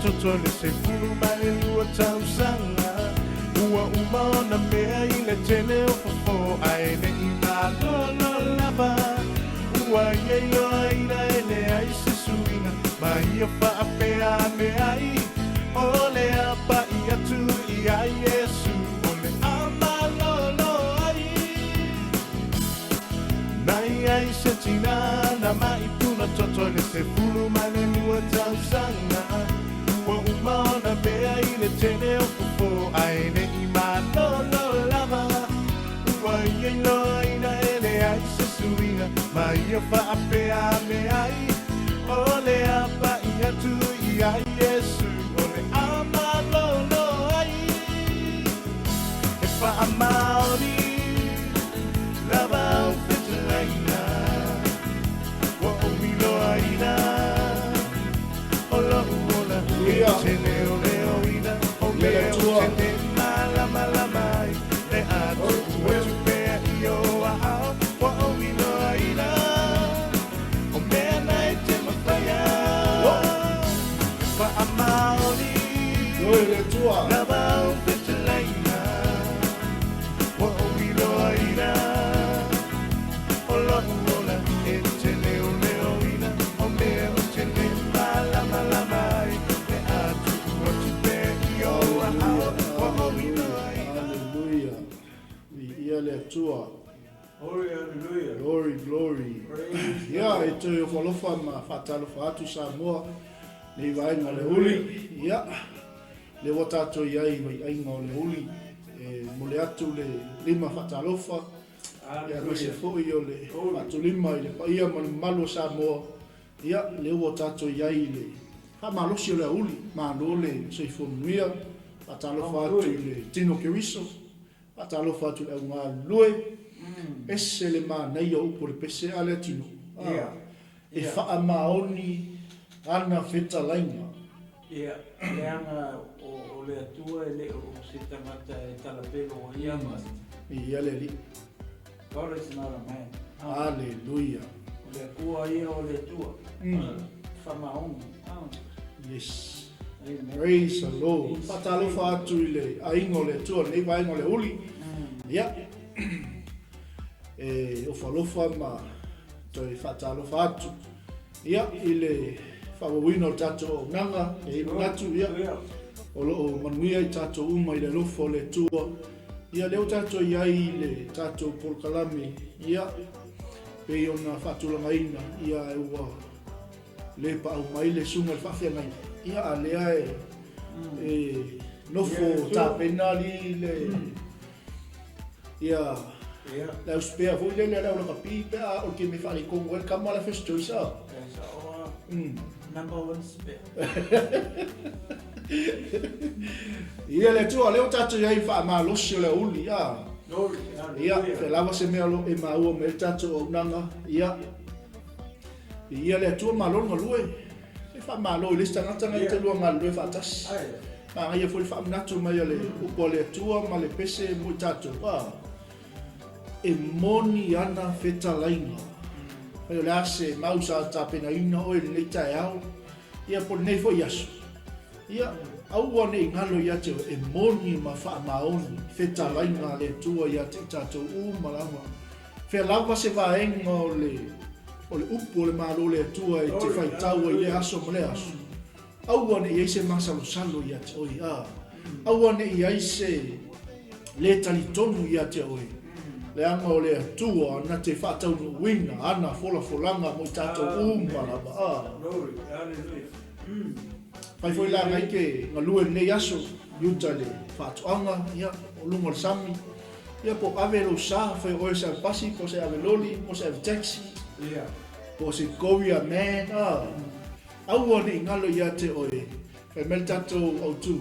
toto le 12 tausaga. Ua uma ona mea i le tele o fofo ae le i malolo lava. Ua ia iloaina e leai se suiga ma ia faapea ane ai, O le a pai atu ia Iesu, o le a malolo ai. Na i ai se tina na mai puna toto i le 12 tausaga. Ua uma ona mea i le tele o fofo ae le i malolo lava. Ua ia iloaina e leai se suiga ma ia faapea ane ai, O le a pai atu ia Iesu, o le a malolo ai. E faamaoni lava au fetalaiga, ua ou iloaina o lo'u ola e te leoleoina, o mea ou te le malamalama ai, le a tuu atu pea i ou aao, ua ou iloaina o mea na e te mafaia. E faamaoni lava au fetalaiga, ua ou iloaina o lo'u ola e te leoleoina, o mea ou te le malamalama ai, le a tuu atu pea i ou aao, ua ou iloaina. Haleluia. Viia le Atua. Glory, hallelujah. Glory, glory. Praise the Ia, e Lord. toe ofo alofa ma faatalofa atu Samoa nei vaega o le uli. Ia, lea ua tatou i ai i vaiaiga o le uli. E momoli atu le lima faatalofa, ia aemaise Hallelujah. foi o le Glory. faatulima i le paia ma le mamalu o Samoa. Ia, lea ua tatou i ai i le faamalosi o le aoauli. Malo le soifua manuia. Faatalofa atu i le tino Keriso. Faatalofa atu i le au galulue. Ese le manaia o upu o le pese a le atunuu. Ia. E Ia. faamaoni ana fetalaiga. Ia, leaga o le Atua e le o se tagata e talapelo ai ia Pastor. Viia le Alii. God is not a man. Haleluia. O le Atua ia o le Atua. Faamaoni. Yes. Amen. Praise the Lord. Faatalofa atu i le aiga o le Atua i lenei vaega o le aoauli. Ia. E ofo alofa ma toe faatalofa atu. Ia, i le faaauauina o le tatou auaunaga, e i ai manatu, ia, o lo o manuia i tatou uma i le alofa o le Atua. Ia, lea ua tatou i ai i le tatou polokalame, ia, pei ona faatulagaina, ia, e ua le paau mai le susuga i le faafeagaiga, ia, a lea e, e nofo tapena alii le, ia, le au spare foi lele a le au lakapi pe a o le taimi e faaletonu ai le tama la first choice a. E sao a. Number one spare. Ia le Atua, lea ua tatou i ai i faamalosi o le aoauli, a. Glory, Ia, hallelujah. fea lava se mea o lo o e maua mai ai le tatou auaunaga, ia. Ia le Atua malo le galue. Se faamalo i le isi tagata nai te lua galulue faatasi. Manaia foi le faamanatu mai o le upu a le Atua ma le pese mo i tatou. A, e moni ana fetalaiga. Fai o le a se mau sa tapenaina oe i lenei taeao, ia po o lenei foi aso. Ia, aua ne i galo ia te oe, e moni ma faamaoni fetalaiga a le Atua ia te i tatou uma lava. Fea lava se vaega o le o le upu o le Malo o le Atua e te faitau ai i lea aso ma lea aso. Aua ne i i ai se masalosalo ia te oe, ā, aua ne i i ai se lē talitonu ia te oe, leaga o le Atua na te faataunuuina ana folafolaga mo i tatou uma lava, ā. Fai foi la nai ke galue i lenei aso i uta i le faatoaga, ia, o luga o le sami. Ia po o ave lou sa, fai o oe se ave pasi, po o se ave loli, po o se ave taxi, po o se courier man, a. Aua ne i galo ia te oe, fai mai le tatou autu,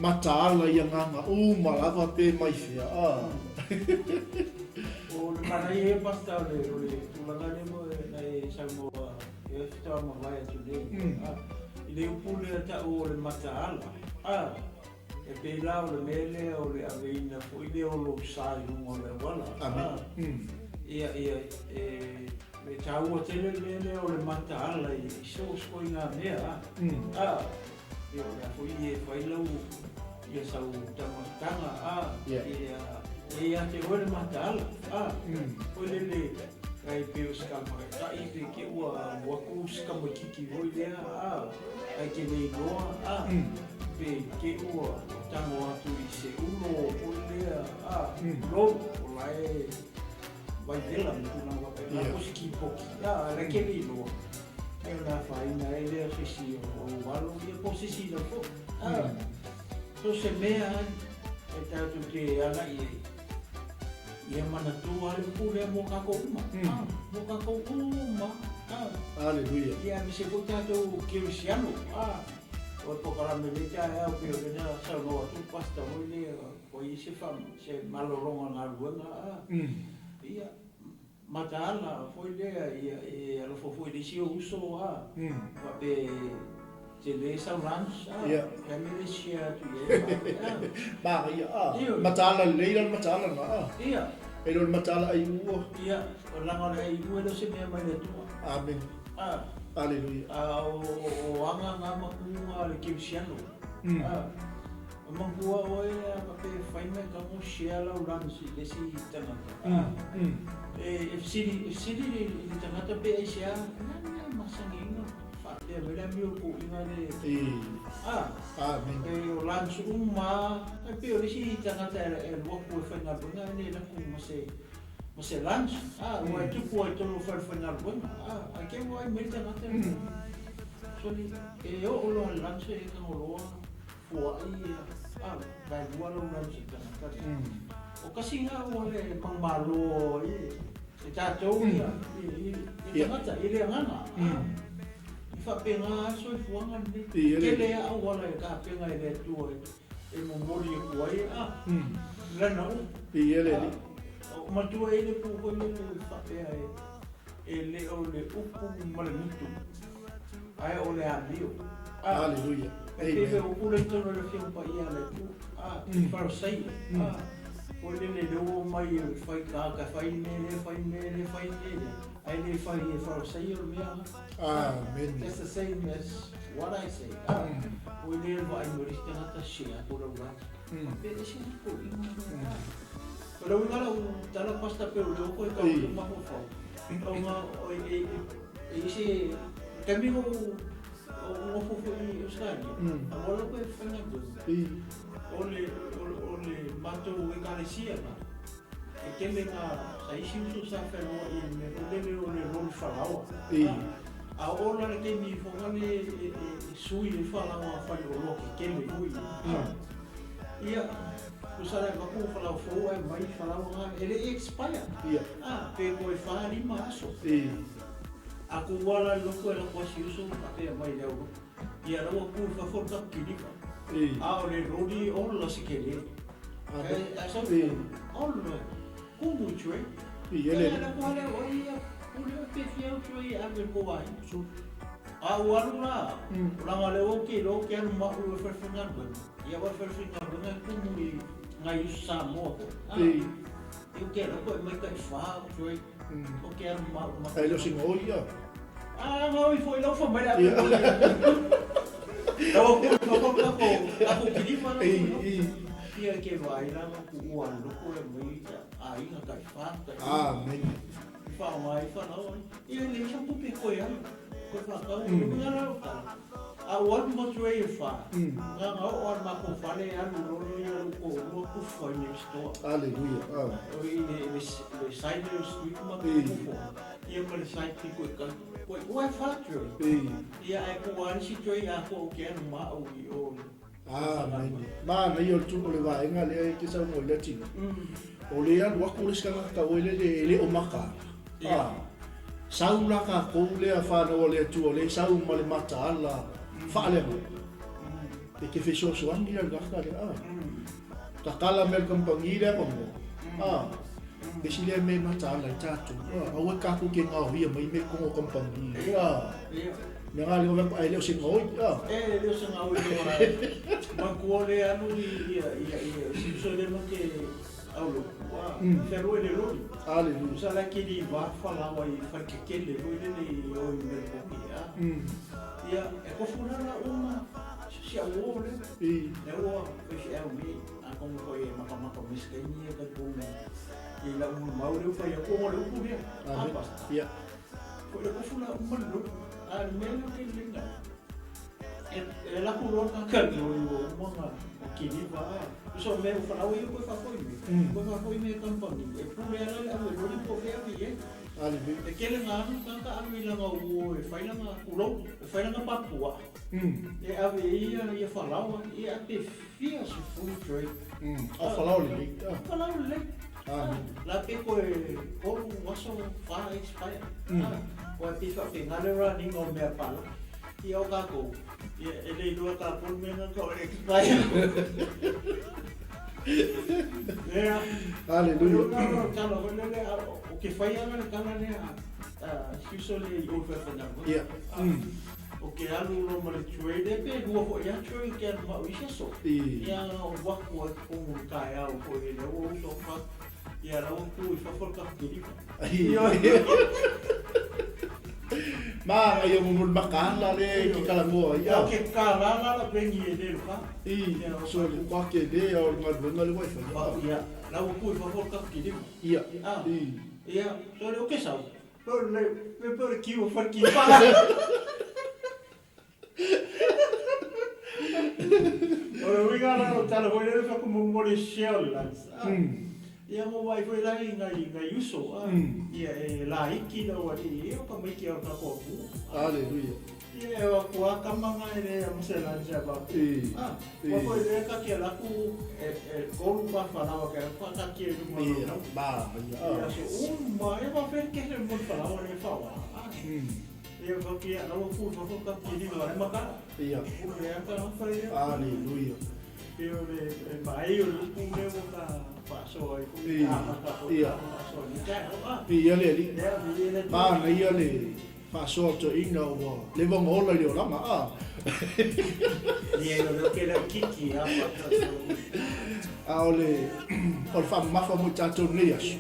mataala i agaga uma lava pe mai fea, a. O le manaia ia Pastor o le, o le tulaga lea mo na e saunoa e faatoa mavae atu nei, a. I le upu lea tau o le mataala, a. E pei la o le mea lea o le aveina foi lea o lou sa i luga o le auala. Amen. Ia, ia, e, e taua tele le mea lea o le mataala i so o se ituaiga mea. A, Pe o le a foi e fai lau ia sau taumafataga a ia e ia te oe le mataala a foi lele ai pe o se kalamatai pe ke ua alu atu se tamaititi foi lea a ai te le iloa a pe te ua tago atu i se ulo foi lea a lou o la e vaivela ma tulaga faapena po o se kipoti a la e te le iloa. E ona afaina ai lea o se isi o ou alo, ia po o se isi lau foi. A, so o se mea ai e tatou te agai ai, ia manatua le upu lea mo tatou uma. A, mo tatou uma. A. Aleluia. Ia aemaise foi tatou kerisiano. A, o le polokalame i lenei taeao pei o lea na saunoa atu le pastor foi lea ua i ai se se malologa galuega. A, ia. Mataala foi lea ia e alofa foi i le isi ou uso a faapea e tele sau lunch a e ame le share atu i ai faapea a. Manaia a. Mataala lelei la le mataala lena a. Ia. E le o le mataala ai ua. Ia, o leaga o le ai ua e le o se mea mai le Atua. Amene. A. Aleluia. A o aga na ma kuga a le kerisiano. A. E manatua oe a faapea e fai mai tago share lau lunch i le isi tagata. E fesili, e fesili i le tagata pe aisea, o le a le mea e masani ai ona faapea mai le amio o le toeaina le. A, e o lunch uma lava, e pei o le isi tagata e alu atu e faigaluega e le alu atu ma se ma se lunch, a, aua e tupu lava i totonu o le falefaigaluega, a, ae te i ua vaai mai le tagata, sole, e oo loa i le lunch e tago loa. Fuaʻi ia a vaelua lau lunch i tagata lea. O kasi nga ua le manumalo ai e tatou ia i tagata i le agaga. E faapena lava le soifuaga lenei. E tele lava auala e tapena e le Atua e momoli atu ai a lana upu. O matua e i le upu foi lele faapea e le o le upu ma le gutu, ae o le amio. Aleluia. E pei foi o upu lea i totonu o le Afioga Paia a le Atua, a, Farisaio, a, foi lele lea ua omai e fai tagata e fai le mea lea, fai le mea lea, fai le mea lea, ae le fai e Farisaio le mea lena. Amene. That's the same as what I say. A, foi lea le vaai mai o le isi tagata, share atu lau lata. Pe ese atu kou ina lea. O le uiga lau tala pastor pe o lea ua koe tau i mafaufau. Ona e i se taimi o nofo foi i Australia, a ua lava e faigaluega. O le o le matou ekalesia la, e tele nga sa isi uso sa feloai i le mea foi lele o le loli falaoa. A oo la le taimi foga le e sui ai falaoa faleoloa kekele foi. Ia, tusa la e avatu falaoa fou ae aumai falaoa na e le i expire. Ia. A, pe toe fa lima aso. A tuu lava la i loko e lako ai si uso faapea mai i le aulotu. Ia la ua tu i fafo le tatou kiliva. A o le loli ola se kele. Ae sau ola kumu i tray. Ia le. Ae lako lava lea o ai ia pule oe pe fia au tray e ave i le tou aiga. A ua alu la, leaga o lea ua ou te iloa ou te alu ma au e falefaigaluega. Ia aua e falefaigaluega e tumu i nai uso Samoa foi. A, ia ou te alu atu e aumai tai fa au tray. Ou te alu ma au ma. Ae le o se gaoi ia. A gaoi foi lau fai mai le ave foi. Lau atu i fafo tatou kiliva lau fai. Ia ke vaai la ma tuua le loko e aumai aiga tai fa tai lima. Amene. Faaaoga ai falaoa ia. Ia e leai sau tupe e toe alu, toe faatau. O le uiga la o lau tala, a ou alu ma tray e fa, na ona oo lava i le matou fale alu loa ia lou toalua tufa i le store. Aleluia. O i le side lea o le street matou nofo ai, ia ma le side pito i tai. Ua e fa tray. Ia ae tuu lava le isi tray atoa ou te alu ma au i o i le Amene. Manaia o le o le vaega lea e te saunoa i lea tino. O le alu atu le isi tagata foi lele e le o mataala. A, sau la tatou lea fanau a le Atua o lea e sau ma le mataala faaleaganuu. E te fesoasoani la i le tagata lea. A, tatala mai le kamupani lea avanoa. A, le isi lea mea e mataala ai tatou. A, aua tatou te gaoia mai mea i totonu o kamupani. A. Mea nga leo ae le o se gaoi a. E le o se gaoi loa matua le alu i ia ia ia si uso le ma ke aulo a fealua i le loli. Aleluia. Sa la ke li va falaoa i falekekele foi lele i o i Melbourne a. Ia e kofu la la uma Si au uo lea. Lea ua faifeau nei, atonu foi e matamata mai se taimi ia talitonu i lau molimau lea ua fai atu ona o le upu lea. A, Pastor? Ia. Foi le ufu la uma le lotu. A o le mea lea ou te lelei ai, e alu atu loa le tagata i le loli ua uma ona kiliva a. Tusa o mea ua falaua ia toe faafoi mai, toe faafoi mai e kamupani, e pule lava la le ave loli po o fea e ave i ai. E tele na alu le tagata alu i lana uo e fai lana, tulou, e fai lana papuaa. E ave ai ia ia falaoa, ia pe fia sefulu tray. A o falaoa lelei. Falaoa lelei. La pe koe tolu aso, fa expire. Ua pei faapena le running o mea pala. Ia o tatou, ia e le iloa tatou le mea na tau e expire. Ia. Hallelujah. O le tala foi lele, o ke fai ana le tala lea, si uso lea i o i Ia. O ke alu loa ma le tray lea pe lua foi lava tray ke alu ma au i isi aso. Ia na ou alu atu ai i totonu i le taeao foi lea ua uso atu atu ia la ua tu i fafo le tatou kiliva. Manaia mo le makaala lea e te talanoa ai. Ia o ke kālā la la peni e le loka. I, so le kwa ke le o le galuega lea ua e faia. Ia, la ua tu i fafo le tatou kiliva. Ia. I. Ia, so le o ke sau. Pe o le kiu o whare ki O le uiga la o tala foi lea whakamomori shell lunch. Ia mo wai foi la i ngai ngai uso. Ia e la iki la wa li ia ka mai ki o ka ko pu. Hallelujah. Ia e wa kua kama ngai le a mose lunch a ba. Wa foi le ka ki la ku e e kolu pa whalawa ka pa ka ki e luma. Ia ba ia. Ia so ma e wa fe ke le mo whalawa le whawa. Ia fa ki a ua ku fa ka ki ni le maka. Ia. Ku le ka fa ia. Hallelujah. Ia le e mai o le ku le mo ka pa so ai ku Ia. Ia le li. Ma na ia le faasoa toeaina ua leva ona ola i le olaga a. Ia o le ke le kiki a A o le o le faamamafa mo i tatou i lenei aso,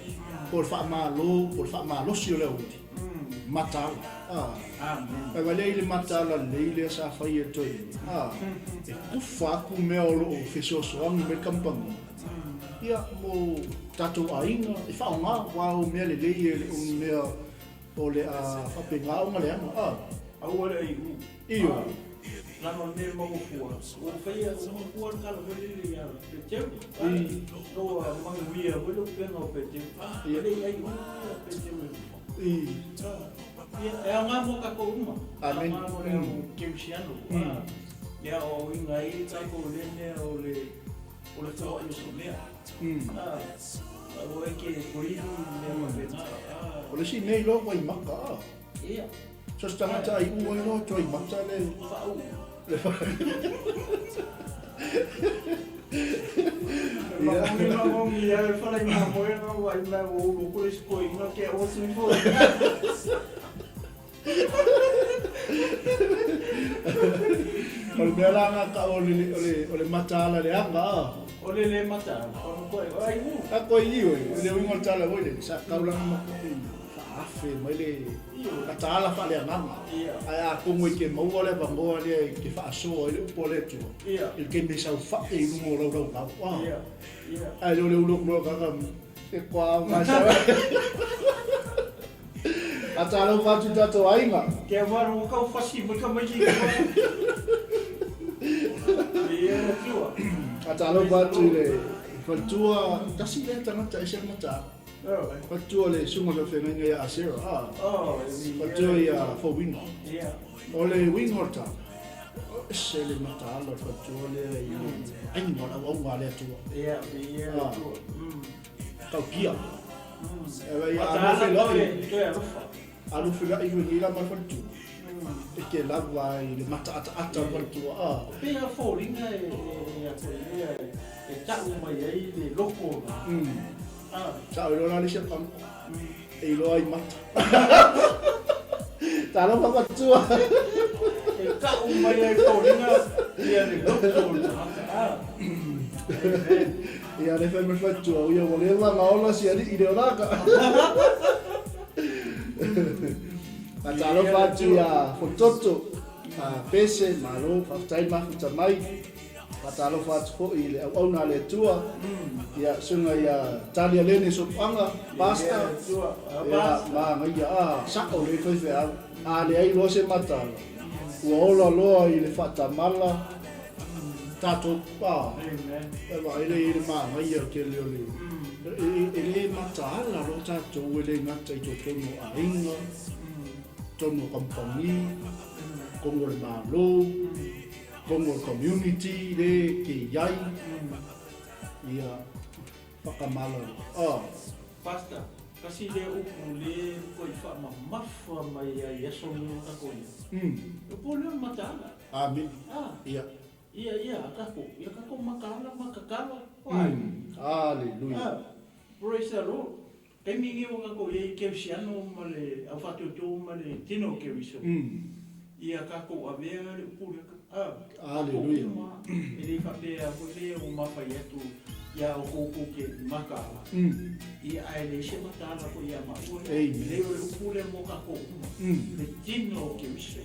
po o le faamalo, po o le faamalosi o le aoauli, mataala. A. Amen. Ae valea i le mataala lelei lea sa fai e toeaina, a, e kufa atu mea o lo o fesoasoani mai le kamupani, ia, mo tatou aiga e faaaoga, aua o mea lelei e le o ni mea o le a faapena ona leaga, a. Aua le aiu. Ioe. Lana o le mea maua fua, ua faia, ua maua le tala foi lele ia Peteru. Ua manuia foi le upega o Peteru. E le i aiu ia Peteru e kufa. Ia, e aoga mo tatou uma. Amen. E aoga mo le au kerisiano. Ia, o uiga ai tatou i lea mea o le o le foai o se mea. Aua e ke koilu i mea faapena. O le isi mea iloa ua i maka a. Ia. So se tagata ai ua iloa tua i mata le. Faau. Mamongi mamongi ia e whare ngā moenga wa i mea o ulu kore si koe inga ke o tui fo. O le mea la nga ka o le o le o le mataala leaga a. O le le mataala, o koe o ai u. A koe i oe, o le uiga o le tala foi lele, sa taulaga ma koe faafe mai le mataala faaleagaga. Ae atonu e te maua le avanoa lea e te faasoa ai le upu a le Atua i le taimi e saofai i luga o lau laulau. Ae le o le ulu atu loa kaka e koa mai sa. A talofa atu i tatou aiga. Ke waru o kau fasi mai ka mai ki Ia tua. A talofa atu i le faletua, tasi lea tagata ese le mataala. Faletua le susuga o le feagaiga ia Asera, a. Faletua ia Fouina. O le uiga o le tala, ese le mataala o le faletua lea i le aiga o le auauna a le Atua. Ia, ia le Atua. Tautia. A lufelai foi nei la ma le faletua, e te lava i le mataataata o le faletua, a. Pei a foliga e a e tau mai ai le loko la. Sa o iloa la le isi apaga, e iloa ai mata. Talofa faletua. E tau mai ai foliga ia le loko o le tagata, a. Ia le fai mai faletua, ia ua leva ona ola si alii i le olaga. A talofa atu ia Fototo. Pese, malo, faafetai le mafuta mai. Faatalofa atu foi i le auauna a le Atua, ia susuga ia Talia Lene Sopuaga, Pastor, ia manaia, a sao le faifeau, a leai loa se matala, ua ola loa i le faatamala tatou, a, e vaai lea i le manaia tele o le, e le mataala loa tatou e le gata i totonu o aiga, totonu o kamupani, totonu o le Malo, totonu o le community le ke i ai, ia whakamala. Oh. Pastor, kasi lea upu le matuai faamamafa mai ai i aso nei o takou ia. Upu lea o le mataala. Amene. Ah. Ia. Ia, ia, a takou, ia takou mataala ma tatalo. Why? Hallelujah. Ah. Praise the Lord. Taimi nei ua takou i ai i Kerisiano ma le au faatuatua ma le tino o Keriso. Ia takou avea le upu lea, a, takou uma, e le faapea foi lea ua mafai atu iā outou tou te mataala, ia ae leai se mataala foi ia maua. E leai o le upu lea mo takou uma, le tino o Keriso,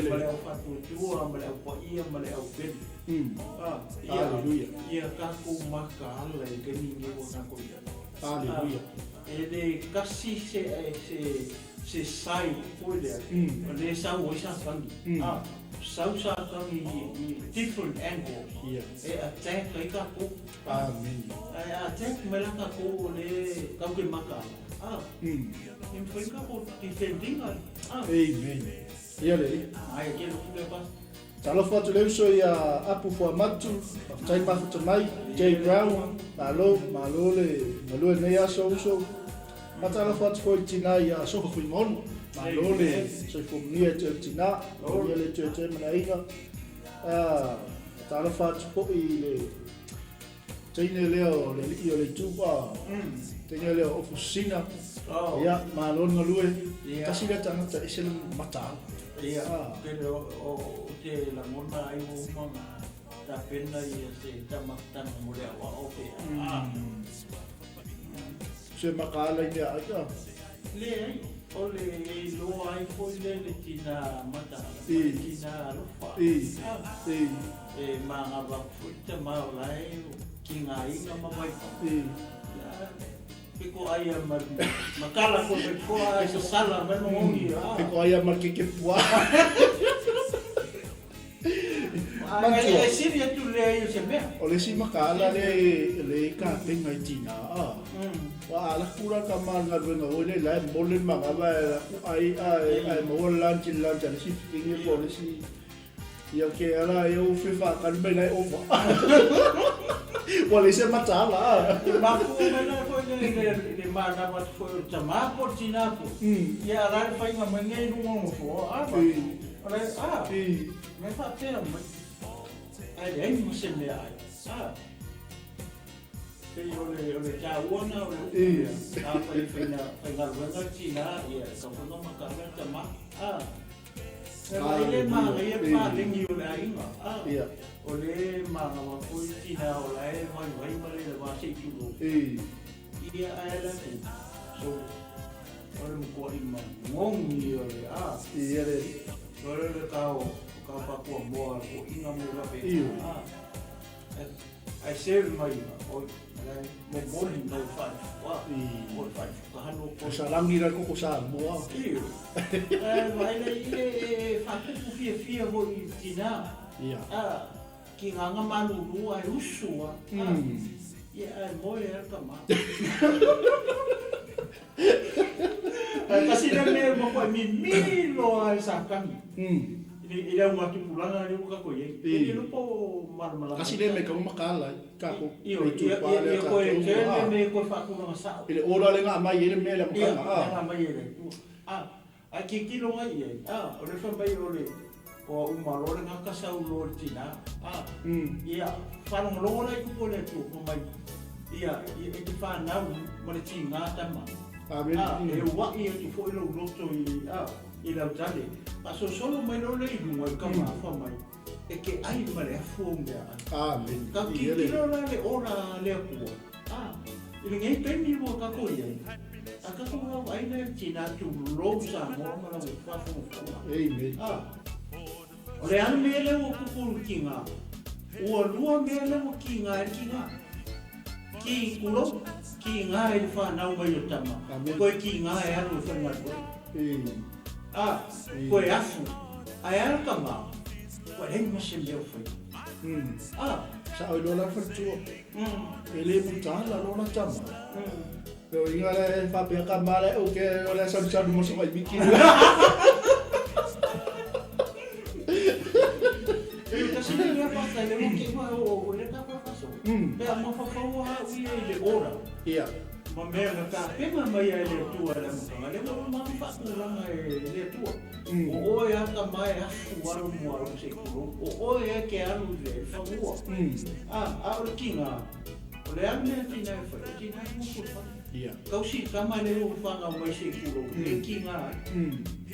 ma le au faatuatua ma le au paia ma le au pele. A, ia, ia takou mataala i le taimi nei ua takou i ai. Aleluia. E le kasi se se se sai foi lea, o lea e sau ai Satani. A, sau Satani i different angles e attack ai tatou. Amene. Ae a attack mai la tatou o lea tatou te mataala. A, e mafai ona tatou defend ina. A. Amen. Ia le alii. Ai, ke loku lea pastor. Talofa atu le uso ia Apu Fuamatu, faafetai mafuta mai, Jay Brown, malo, malo le galue i lenei aso uso. Faatalofa atu foi i le tina ia Sofa Fuimaono, malo le soifua manuia e te oe le tina, manuia le toe toe ma le aiga. Faatalofa atu foi i le teine lea o le alii o le itu, teine lea o Ofusina, ia, malo le galue, tasi lea tagata e ese le mataala. Ia, tele o te lagona ai ua uma ona tapena ia se taumafataga mo le aoao pe a. Se makaala i mea ai a? Leai, o le e iloa ai foi lea le tina mataala ma le tina alofa. E magava atu foi le tama o la e tigaina ma vaivai. Ia, peko ai a ma ma kala koe mai koa ai sasala mai ma ngogi a. Peko ai a ma ke ke pua. Ai ai siri atu lea i o se mea. O le isi makaala lea e kapenga i tina a. Ua a laku la ka ma le galuega foi lea la e mole le magava e laku ai ae maua le lunch i le lunch a le isi fifine po o le isi. Ia ke ala e ou fe whaakanu mai lai ova. Ua leai se mataala a. E mafua mai la foi le le le manawa atu foi o le tamā po o le tinā foi. Ia a la le faiga mai nei i luga o nofoa a ma. O le a. Me faapea mai. Ae leai ma se mea ai. A. Pei o le o le taua na o le upu lea. A fai faiga faigaluega le tinā ia e tatau foi ona mataala le tamā. A. E vaai le manaia le paleni o le aiga, a o le manawa foi le tina o la e vaivai ma le va se i tulou. Ia ae la nei, so o le matuai magogi o le a. Ia le. O le le kao, kao papua moa toeaiina mo lape, a. Ae serve mai oi la e momoli mai faalefuka o le faalefuka hano ko. Salagi la le koko Samoa. Ioe. Ae vaai la i e faatupu fiafia foi i tina. Ia. A ki ngā malulu ae usu a. Ia ae moe a le tama. Ae tasi lea mea matua mimilo a e Satani. I le augatupulaga lea ua tatou i ai. E le iloa po o malamalama. Kasi lea mea e tatau ona mataala ai tatou. Ioe, ia toe turn le mea e toe faatulaga sao. I le order lea na aumai ai le mea i le amataga. Ia, lea na aumai e le Atua. A, ae tilotilo ngai i ai, a, o lea fai mai o le, ua uma loa le gata sau loa i le tina, a, ia, faalogologo la i upu a le Atua, fai mai, ia, e te fanau ma le tiga tama, a, e ua'i atu foi lou loto i, a, I lau tale, faasolosolo mai loa lea i luga i le taumafa mai, e te ai ma le afu ou meaai. Amen. Tau tilotilo la le ola a le Atua, a, i lenei taimi ua tatou i ai, a tatou vaavaai la i le tina tulou Samoa ma lau faafogafoga. Amen. A. O le a le mea lea ua tupu i le tiga? Ua lua mea lea ua tiga ai le tiga. Ki, tulou, tiga i le fanau mai o tama, toe tiga e alu e faigaluega. A, toe afu, ae a le tama, ua leai ma se mea o faia. A. Sao iloa la le faletua. E le mataala loa la tama. Leo inga le faapea ka ma le o ke o le salu salu mo sa miki. E tasi le mea faafetai le mo ke ua o le ka fa so. Pe a mafaufau a ui e le ora. Ia. Ma mea na tapena mai ai le Atua i le amataga, lea ua uma ona faatulaga e le Atua. O oe a tama e afu alo mua alo se i tulou, o oe e ke alu i le fanua. A, a o le tiga, O le a le mea tina e fai? O tina e nofo i le fale. Ia. Tausi i tama lea ua fanau mai se i tulou, e tiga ai.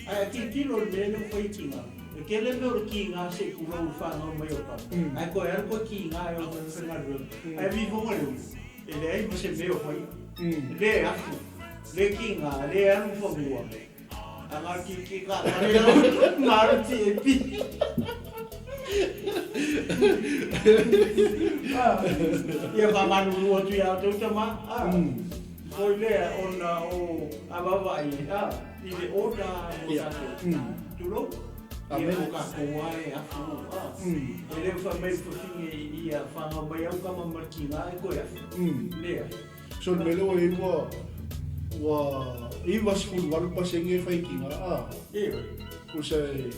Ae a tilotilo i le mea lea ua fai e tiga, e tele mea o le tiga se i tulou i le fanau mai o tama, ae toe alu toe tiga e o e faigaluega. Ae vivoga le ulu, e leai ma se mea o faia. Le afu, le tiga, le alu i fanua. A ngā ki ki ka ngare au ngā ti e pi. Ia whamanuru atu i a outou tama, a, foi lea ona o a vavaai, a, i le order mo tatou. Tulou, ia o tatou a e afu, a, e le o whai mai fafine ia whangau mai au kama ma le kinga e koe afu. Lea. So le mea lea ua i ai ua ua 98 pasene e fai tiga a. Ioe. Tusa e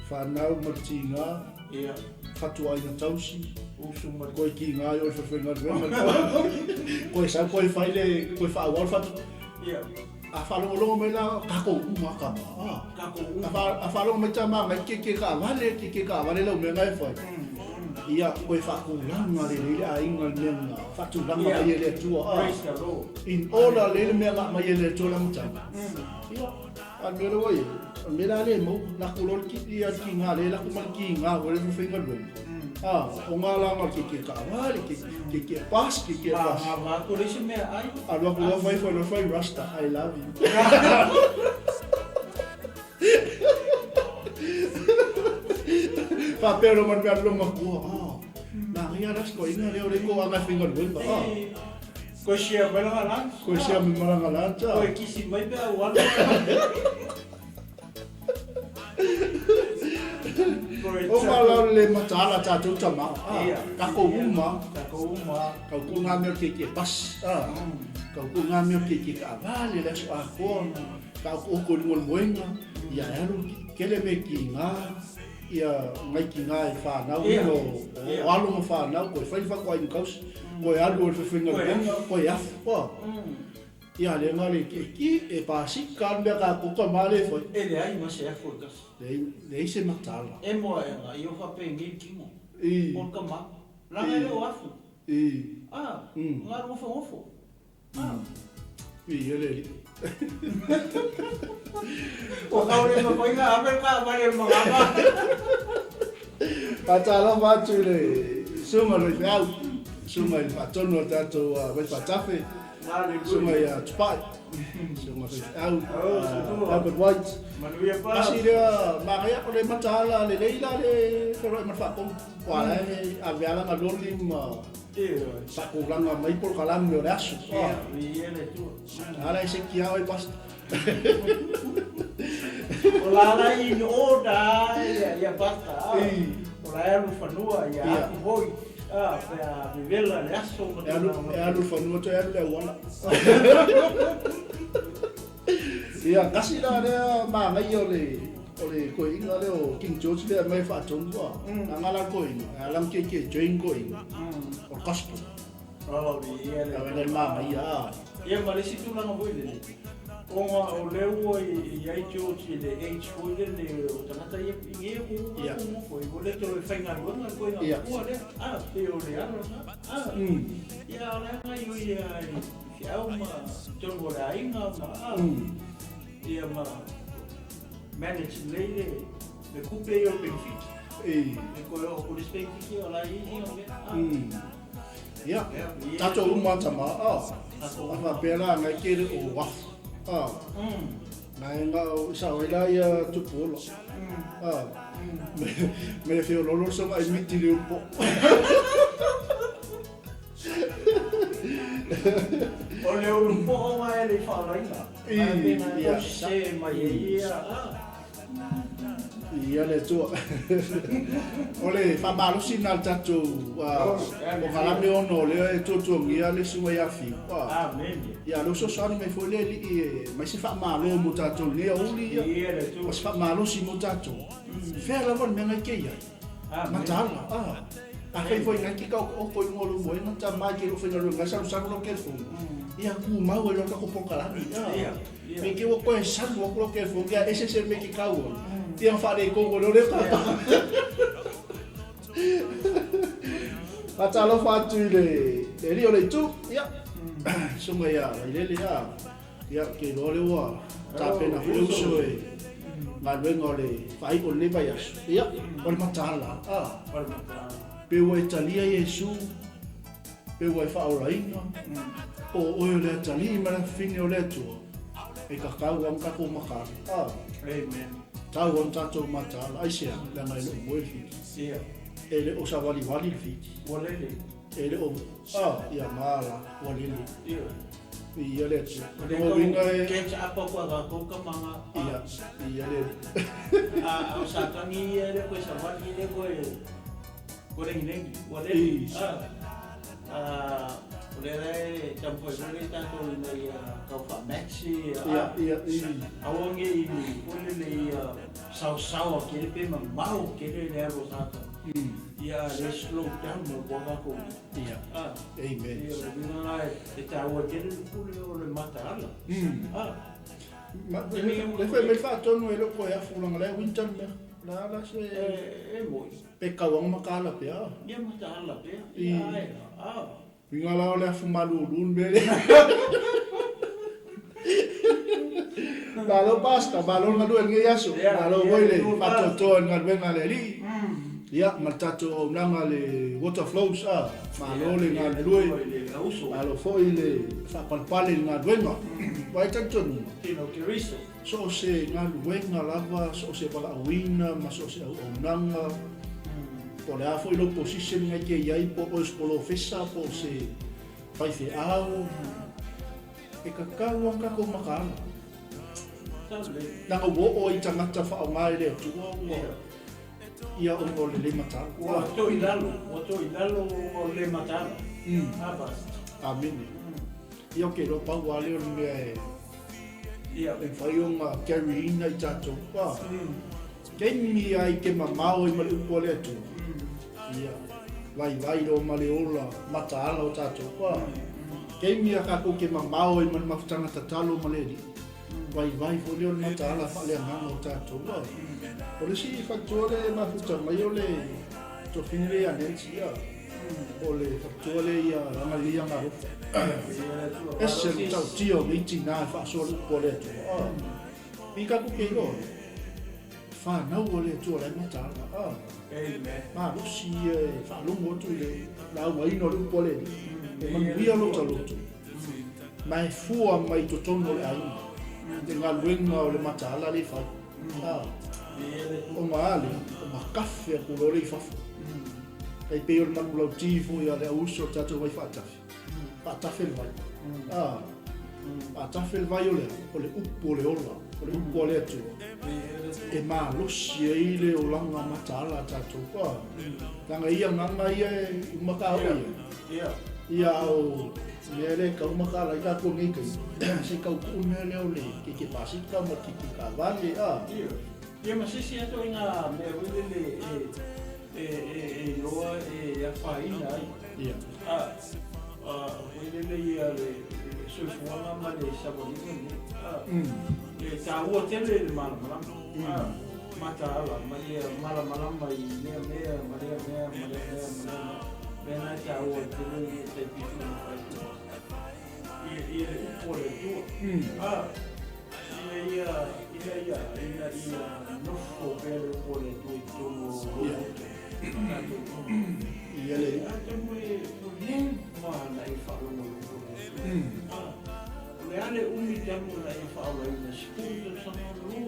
fanau ma le tiga. Ia. Fatuaiga tausi. Usu ma le. Koe tiga i o le falefaigaluega. Koe sau koe fai le koe faaauau le fatu. Ia. A faalogologo mai la takou uma tama a. Takou uma. A faalogo mai tama ngai keke kaavale keke kaavale lau mea na e fai. Ia koe faatulaga lelei le aiga le mea na faatulaga mai e le Atua a. Praise the Lord. In order lelei le mea na aumai e le Atua le amataga. Ia, a le mea lea ua i ai, o le mea la lea e maua, lako loa le ki, ia le kiga lea, lako ma le kiga foi lea e faigaluega. A, o ngā lāga o le keiki e kaavale, keiki e bus, keiki e bus. Ma, ma, ko le isi mea ai. Alu aku loa fai foi loa fai rasta, I love you. Faapea loa ma le mea alu loa matua, ah, manaia la sikoiga lea o le ko aga e faigaluega, ah. Koe share mai langa lunch. Koe share mai malanga lunch, ah. Koe kisi mai pe au alu. O ngā la le mataala tātou tama, ah, takou uma, Takou uma. Kau ko ngā mea ke ke bus, ah, kau ko ngā mea ke ke kaavale le aso atoa, kau ko oko i lunga o le moenga, ia e alu kele me ki ngā, ia ngai ki ngā i whānau, o, o alo ma whānau, koe whai whakoai kausi, koe alu o le whewhenga moenga, koe afu, ah. Ia le nga le ki ki e pasi ka mea ka kuka ma le foi. E leai ma se afu e kasi. Leai, leai se matala. E moa e nga i o whapengi kimo. I. O ka ma. Langa e leo afu. I. A, nga rua whangofo. A. I, e le li. O ka ore ma koinga ape ka mare ma nga ma. Faatalofa atu i le susuga o le faifeau, susuga i le faatonu o le tatou Vaifatafe, susuga ia Tupai, susuga faifeau Albert White. Tasi lea manaia o le mataala lelei la le feloai ma le faatonu. Aua la e ave lava lana loli ma faatulaga mai polokalame o le aso. A la e seki lava oe Pastor. O la la in order ia Pastor. O la e alu fanua ia afu hoi. Pe a vevela le aso ma E alu, e alu fanua toe alu le auala. Ia, kasi la lea manaia o le o le koeina lea o King George lea mai faatonu a. Na ngala koeina, e ala ke ke join koeina. O gospel. Oh, ia le. Awe le manaia a. Ia ma le isi tulaga foi lele, ona o lea ua i ai George i le age foi lele o tagata ia i ia ku ku nofo i ua le toe faigaluega le koiga matua lea, a pei o le alo lena, a ia o le aga i o ia i feau ma totonu o le aiga ma a ia ma manage lelei le le kupe ia o le benefit. E koe o ko le benefit o la i ia o mea a. Ia, tatou uma tama, a, a faapea la ngai ke le o wafu, a, ngai nga o sao ai la ia tupu ola, a. Me le feoloolo le soga i miti le upo. O le ulu po'o nga e le i fa'alaina. Ae pe na e tau sesē mai ai ia, a. Ia le Atua. O le faamalosi lena o le tatou polokalame ona o lea e tuatuagia le susuga ia Fiu. Amene. Ia lea ua fesoasoani mai foi le Alii e aumai se faamalo mo tatou i lenei aoauli ia le Atua. Ma se faamalosi mo tatou. Fea lava le mea na e te i ai. Mataala, a. Afai foi na e te taoto'oto i luga o lou moega, tama e te le o faigaluega ai salusalu lau telefoni, ia tumau ai loa le tatou polokalame, a. Ne i te i ua toe salu atu lau telefoni ae ese se mea e te tau ai, ia ona faaletonu ai loa lea o le tatou. Faatalofa atu i le alii o le itu, ia, susuga ia Vailele, a. Ia, ou te iloa o lea ua tapena foi le uso e galuega o le faaiu o lenei vaiaso. Ia, o le mataala, a. O le mataala. Pe ua e talia Iesu, pe ua e faaolaina, po o oe o le atalii ma le afafine o le Atua, e tatau lava ona tatou mataala, a. Amen. Tatau lava ona tatou mataala. Aisea? Leaga e le o moe le fiti. Ia. E le o savalivali le fiti. Ua lele. E le o, a, ia mala, ua lele. Ia. Ia le Atua. O le Lona uiga e. Catch up aku a tatou kamaga. Ia, ia le. A o Satani ia e le koe savali e le koe koe lengilengi. Ua lele. A o lea la e taumafai foi lea tatou ina ia tau faa-match Ia, ia, i. Aua ne i foi lele ia saosaoa tele pe mamao tele le alu a Satani. Ia le slow down mo kua tatou Ia. Amen. Ia, o le uiga lena e taua tele le pule o le mataala. Ma, le fai mai faatonu e le o koe afu leaga la e winter le mea. La la se E moi. Pe tau aga mataala pea. Ia mataala pea. Ia ae la. Uiga la o le afu malulu le mea lea. Malo Pastor, malo le galue i lenei aso. Malo foi le faatoatoa i le galuega a le Alii. Ia, ma le tatou auaunaga le Water Flows, a, malo le galulue, malo foi le faapalepale i le galuega. Aua e talitonuga, so o se galuega lava, so o se valaauina ma so o se auaunaga, po o le a foi lou position na e te i ai, po o oe o se polofesa, po o se faifeau, e tatau lava ona tatou mataala. Leaga ua oo ai tagata faaaoga e le Atua ua ia ona o le le mataala. Ua to i lalo, ua to i lalo ona o le le mataala. Amene. Ia ou te iloa pau lava lea o le mea e e mafai ona carry ina i tatou. Taimi lava i te mamao ai ma le upu a le Atua, ia, vaivai loa ma le ola mataala o tatou. Taimi lava tatou te mamao ai ma le mafutaga tatalo ma le Alii, vaivai foi lea o le mataala faaleagaga o tatou. O le isi faletua lea e mafuta mai o le tuafafine lea ia Nancy, ia, o le faletua lea ia Agalelei Agalofa. E ese le matautia o nei tina e faasoa le upu a le Atua. I tatou te iloa, fanau a le Atua la e mataala. Malosi ia e faalogo atu i le laugaina o le upu a le Alii, e manuia lota loto. Ma e fua mai i totonu o le aiga le galuega o le mataala lea e fai. Ona a lea, ona kafe atu loa lea i fafo. E pei o le manulauti foi a le auuso o le tatou vai faatafe, faatafe le vai. Faatafe le vai o le a? O le upu o le ola, o le upu a le Atua e malosi ai le olaga mataala a tatou. Leaga ia agaga ia e uma ka oo i ai. Ia o mea lea e tau mataala ai tatou nei taimi, se i tau tuu le mea lea o le keke pasika ma le keke taavale a. Ia ma se isi atu ina mea foi lele e iloa e afaina ai. Ia. A, foi lele ia le soifuaga ma le savaliga lenei. A, e taua tele le malamalama. A, mataala ma ia malamalama i lea mea ma lea mea ma lea mea ma lea mea. Mea na e taua tele i tai pito na fai ia le upu a le Atua. A, ina ia, ina ia, ina ia nofo pea le upu a le Atua i totonu o lou loto ma tatou uma. Ia le. Atonu e ua leva ona e faalogo i le upu a le Atua. A, o le a le umi talu ona e faaolaina, 10 tausaga, 20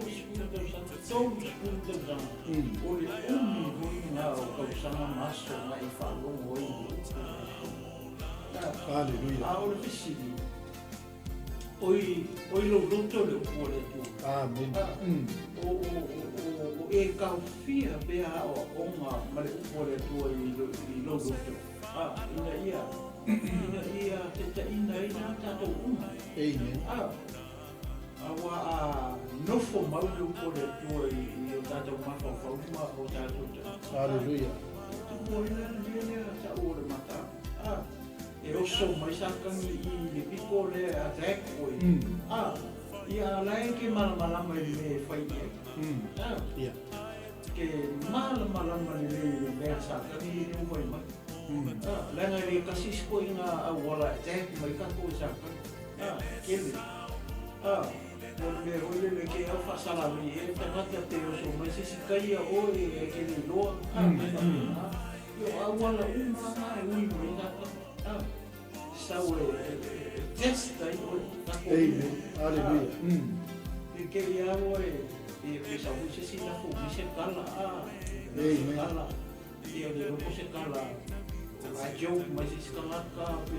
tausaga, 30 tausaga, o le umi foi lena o tausaga ma aso na e faalogo ai i le upu a le Atua. Haleluia. A o le fesili, o i lou loto le upu a le Atua? Amene. O, o, o, o e taofia pea aoaoga ma le upu a le Atua i lou loto, ina ia taitaiina ai la tatou uma. Amen. Aua a nofo mau le upu a le Atua i o tatou mafaufau ma o tatou tagata. Haleluia. Tupu ai la le mea lea ta'u o le mataala. E oso mai Satani i le pito lea e attack oe. Ia la e ke malamalama i le mea e fai i ai. Ke malamalama lelei i le mea Satani e le ufai mai. Leaga e le tasi isi koʻiga auala e attack mai tatou e Satani. Kele. O le mea foi lele ke au faasalalei ea le tagata pe oso mai se isi taia oe e ke le iloa. Mea faapena. Ia o auala uma na e ui mai Satani. Sau e test ai oe tatou. Amen. Haleluia. E ke ia oe e pe sau foi se isi lafo mai se tala. Amen. Tala. Ia le iloa po o se tala o la e joke mai se isi tagata pe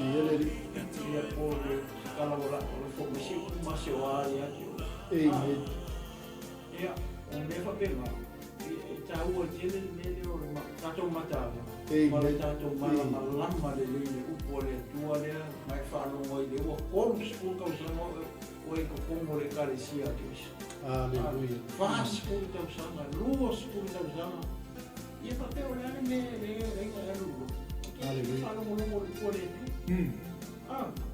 Ia le Alii. Ia po o le se tala ua lafo mai se upu maseoā ia te oe. Amen. Ia, o mea faapena, e taua tele le mea lea o le tatou mataala ma le Amen. tatou malamalama lelei i le upu a le Atua lea ma e faalogo ai lea ua 30 tausaga o e totonu o le Ekalesia a Keriso. Haleluia. 40 tausaga, 20 tausaga. Ia faapea o le a le mea e leai na e alu loa. Haleluia. Faalogologo i le upu a le Atua.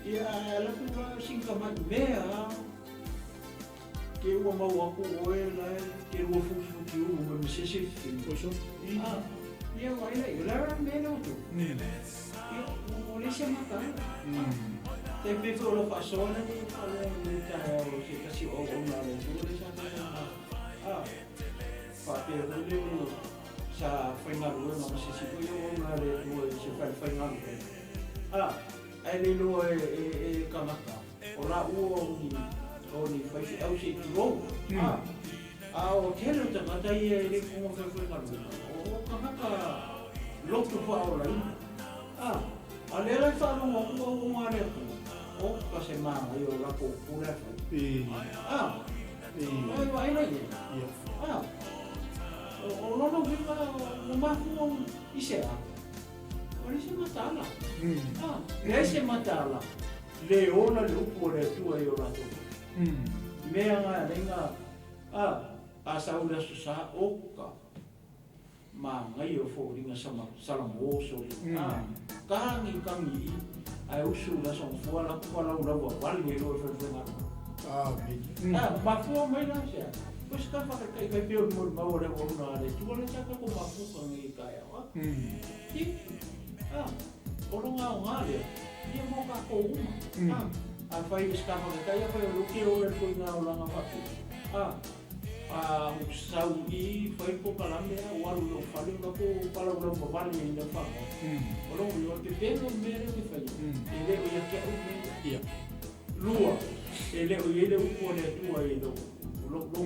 Ia, ae alu atu la sina tamai mea lava, ke ua maua atu oe la e te lua futifuti ulu mai ma se isi fefine. Oso. Ia vaai la i o le a le mea lea ua tupu. Ia, ua leai se mataala. Tai pei foi o lau faasoa lea ua faalogo i lenei taeao i se tasi o auauna a le Atua lea sa tatou faapea foi lele sa faigaluega ma se isi foi auauna a le Atua i se falefaigaluega. Ae le iloa e tagata, o laua o ni faifeau se i tulou. A o tele o tagata ia e le i totonu o le falefaigaluega, o tagata loto faaolaina. A lea la e faalogo atu auauna a le Atua, o ka se magaia o latou upu la e fai. Oi vaai la i ai. O lona uiga ua mafua i se a? O le se mataala. Leai se mataala, le ola le upu a le Atua i o latou. Mea na alai a sau i le aso Sa oka magaia o foliga salamo soli. Kagi kagi i ae usu i le aso Gafua alu atu falaulau vavale ai loa i falefaigaluega. Amen. Mafua mai la se a? Ko se tafakaikai pei o le molimau a le auauna a le Atua lea sa tatou mafuta nei i taeao. I, o lona aoga lea, ia mo tatou uma. Afai o se tafakaikai, afai o lea ou te ola i le ituaiga olaga faapea. A ou sau i fai le polokalame a ou alu i lou fale ona tou palaulau vavale ai i lau fanau. O lona uiga o le pepelo le mea lea ou te faia. E le o ia te au le mea lea. Lua, e le o i ai le upu a le Atua i lou loto.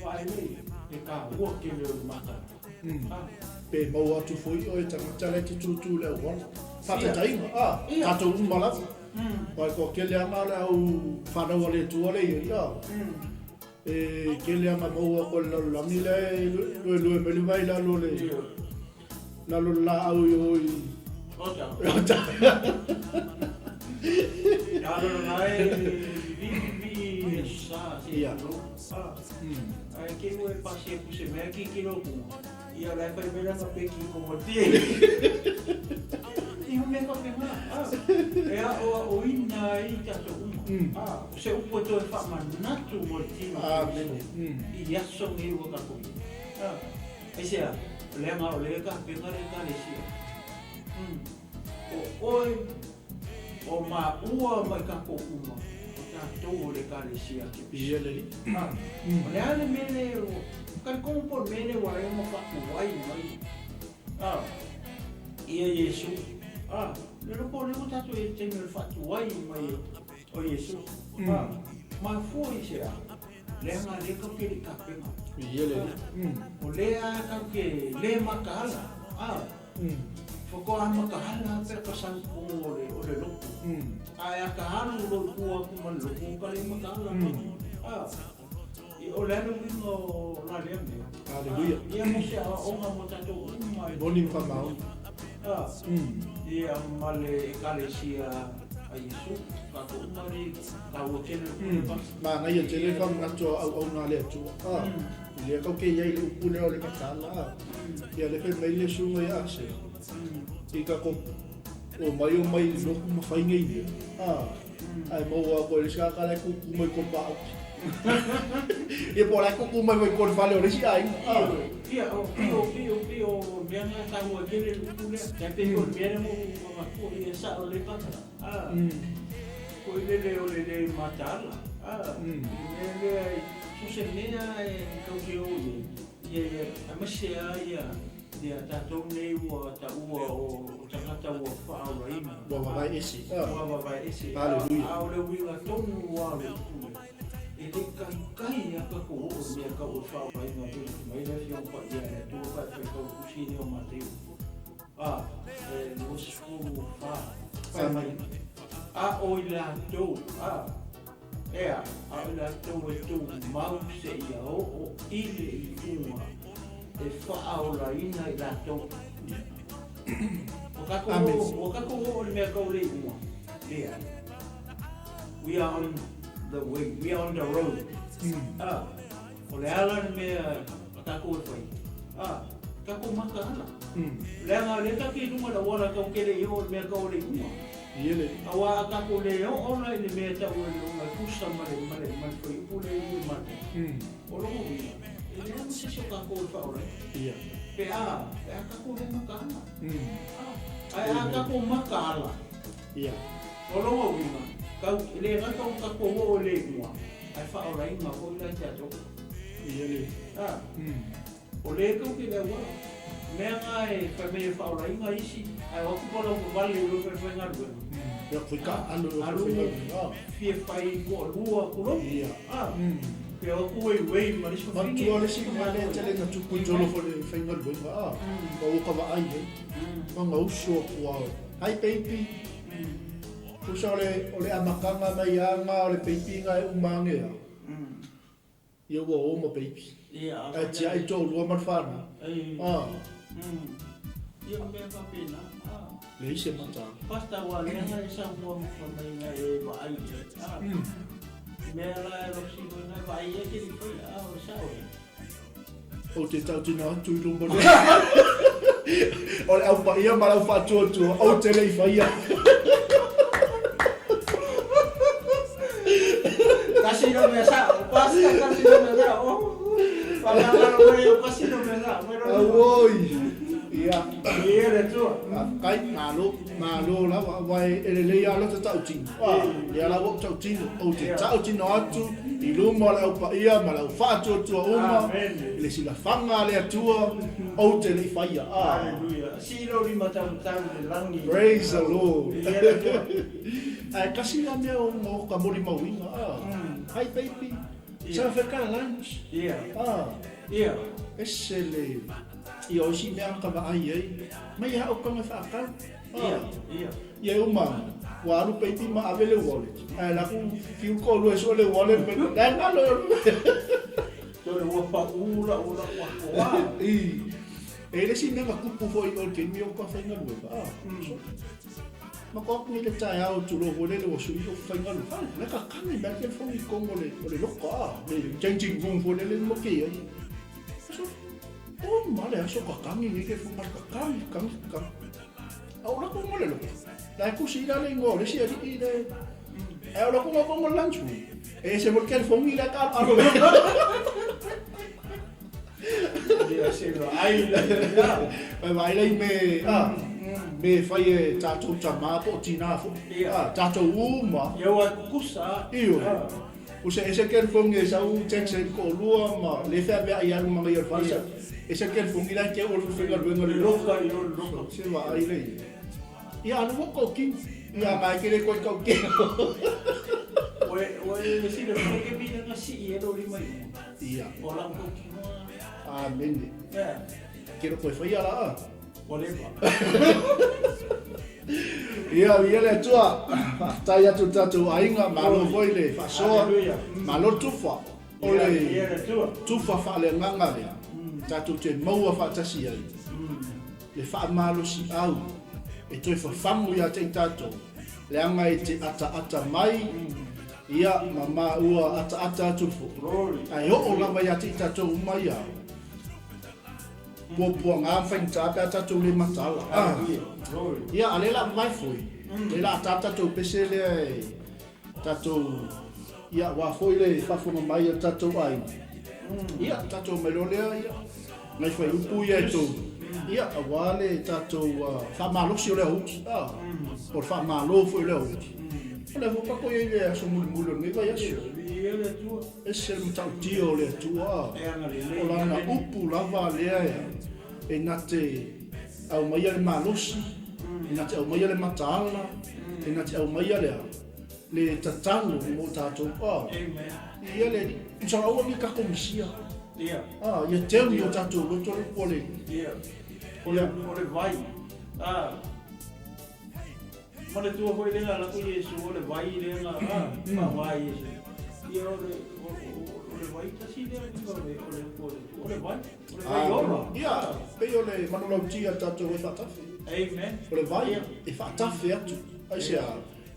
Vaai lea, e taua tele o le mataala. Pe maua atu foi oe tagata la e te tūtū i le auala. Faataitaiga, tatou uma lava. Aua e toatele lava le au fanau a le Atua lea e i ai, E tele lava maua atu e le lalolagi lea e luelue mai le vai i lalo o le lalo o le laau i o i Ota. Ota. Lalo lena e vivii i aso Sa se i tulou. Ae te i ua e pasi atu se mea tilotilo atu, ia o la e fai mai lana peki i komatie. Ia o mea faapena, e aoaoina ai tatou uma. O se upu e toe faamanatu mo le tino o Keriso i aso nei ua tatou i ai. Aisea, leaga o lea e tapena le Ekalesia. O oe, o maua ma i tatou uma, o tatou o le Ekalesia a Keriso. Ia le Alii. O le a le mea lea ua, talitonu po o le mea lea ua ala ai ona faatuai mai ia Iesu. A, le loko o lea ua tatou i ai i le taimi o le faatuai mai o Iesu. A, mafua i se a? Leaga lea tatou te le i tapena. Ia le Alii. O lea tatou te le mataala. A, faatoa mataala pe a ka sau i totonu o le, o le lotu. Ae a ta alu loa i tua atu ma le lotu, ua ta le mataala. A, o le a le uiga o la lea mea? Haleluia. Ia mo se aoaoga mo tatou uma. Moni ma faamaoni. A, ia ma le Ekalesia a Iesu, tatou uma lea taua tele le pule pasi. Manaia tele le faamanatu a auauna a le Atua. A, i lea tatou te i ai i le upu lea o le mataala. A, ia lea fai mai le susuga ia Asera, i tatou omai omai i lotu ma fai nei mea. A, ae maua atu e le isi tagata la e tutu mai i paoki. Ia po o la e tutu mai foi i le fale o le isi aiga. A. Ia, o pio, pio, pio, mea na taua tele le upu lea. Tai pei o le mea lea na ou avatua, ia sao lelei pasa. A, foi lele o le le mataala. A, le mea lea, so se mea e tau te o i ai, ia, ia, aemaise lava ia, Ia tatou nei ua taua o tagata ua faaolaina. Ua vavae ese. Ua vavae ese. Haleluia. A o le uiga tonu lava o le upu lea, e le taitai lava tatou oo i mea tau o le faaolaina pei ona fai mai le Afioga Paia a le Atua pe a faitau le Tusi lea o Mateo a, e 24, fai mai, A o i latou, a, ea, a o i latou e tumau seia oo i le iuga e faaolaina i latou. Ua tatou oo, ua tatou oo i le mea tau le iuga. Leai. We are on the way, we are on the road. A, o le a la le mea a tatou e fai? A, tatou mataala. Leaga o lea tatou te i luga i le auala tatou te le i oo i le mea tau o le iuga. Iele. Aua a tatou le oo la i le mea e tau e le ogatusa ma le, ma le, ma le fuaiupu lea i le matou, o lona uiga, e leai ma se isi o tatou e faaola ai. Ia. Pe a, pe a tatou le mataala. Ae a tatou mataala, Ia. o lona uiga, tau, e le gata o tatou oo i le iuga, ae faaolaina foi la i tatou. Iele. A. O lea tou te le auala. Mea na e fai mai e faaolaina isi, ae o atu pa lau vavale i lou faifaigaluega. Ia foi ka alu i Alu faifaigaluega. fia fai toalua tulou. Ia. A. Pe o atu ueiuei ma le isi fafine. Manatua le isi mea lea e tele ina tupu i tolo foi le faigaluega, a. Ma ua ka vaai ai. Ma gauso atu lava. Hi baby. Tusa o le o le amataga mai lava o le baby na e uma ane lava. Ia ua o ma baby. Ae tiai toalua ma le fanau. Ah. Ia mea faapena. Leai se mataala. Pastor ua leaga e saunoa ma fai mai na e vaai i ai. Ah. Mea la e losi foi na e vaai ai ke li fai a o le sao lea. Ou te tautino atu i luma nei. O le au paia ma le au faatuatua, ou te le i faia. Tasi lau mea sao, Pastor, tasi lau mea sao. Whakamangalo mai au kasi lau mea sao. Mai lau Auoi. Ia. Ia le Atua. Faafetai, malo, malo lava, aua e lelei lava lota tautino. A, lea la ua ou tautino, ou te tautino atu i luma o le au paia ma le au faatuatua uma i le silafaga a le Atua, ou te le i faia. A. Haleluia. Sii lou lima taumatau i le lagi. Praise the Lord. Ia le Atua. Ae tasi la mea o ka molimauina, a. Hi baby. Sa fai ka lunch. Ia. A. Ia. Ese le ia o isi mea ka vaai ai. Mai a o kanga whaakau. Ia, ia. Ia e uma, ua alu peipi ma ave le wallet. Ae la ku fiu ko lue so le wallet me la ngalo. Tole ua pa ula ula ua koa. I. E le si mea ka kupu foi o te mi o ka whainga lue. Ah. So, ma ko aku ni le taeao tulou foi lele ua sui o faigaluega. A, le kakagi mai le telefoni i totonu o le, o le loka, a, le changing room foi lele ma ke ai. So, o ma le aso kakagi nei telefoni, ma le kakagi, kakagi, kakagi. A o lako ma le loka. La e kusi la le ingoa o le isi alii le, ae o lako ma kongo lunch room. E ese mo le telefoni la ka alo. Ia se vaai la. Vai vaai la i me, a, me fai e tātou tamā po o tinā foi. Ia. A, tātou uma. Ia ua kukusa. Ioe. O se ese telefoni e sau text ai le toalua ma le feaveai alu ma ngai o le fale sa. Ese telefoni la te o le faigaluega le le loka i o le loka. Se vaai la i ai. Ia, a lea ua ou tautino. Ia, ma e te le toe tautino. Ua e silafia ke mea na sii ai lou lima i luga? Ia. O lau tautinoga. Amene. Ia. Ke le toe faia la a? Ua leva. Ia, ia le Atua, faafetai atu i le tatou aiga, malo foi le faasoa, malo le tufa. O le tufa faaleagaga lea, tatou te maua faatasi ai le faamalosiau e toe fafagu ia te i tatou, leaga e te ataata mai, ia, ma maua ataata atu foi, ae oo lava ia te i tatou uma ia puapuaga ma faigata pe a tatou le mataala. Ia, a lea o le a vavae foi, lea o le a ta le tatou pese lea e tatou, ia, aua foi le faafofoga mai a le tatou aiga, ia, tatou omai loa lea, ia, nai fuaiupu ia e tolu, ia, aua le tatou faamalosi o le aoauli, a, po o le faamalo foi o le aoauli. O lea foi ua tatou i ai i le aso mulimuli o lenei vaiaso. Ese le matautia o le Atua, a, o Lana upu lava lea e na te aumaia le malosi, e na te aumaia le mataala, e na te aumaia le a? Le tatalo mo tatou. A, ia le Alii. Masalo aua ne i tatou misia. A, ia teu i o tatou loto le upu a le Alii. O le vai. A, manatua foi lea na lako Iesu o le vai lea na faaaoga e Iesu. Ia o le o le vai tasi lea o le o le upu a le Atua. O le vai. O le vai ola. Ia, pei o le manulauti a tatou e faatafe. Amen. O le vai e faatafe atu. Aisea?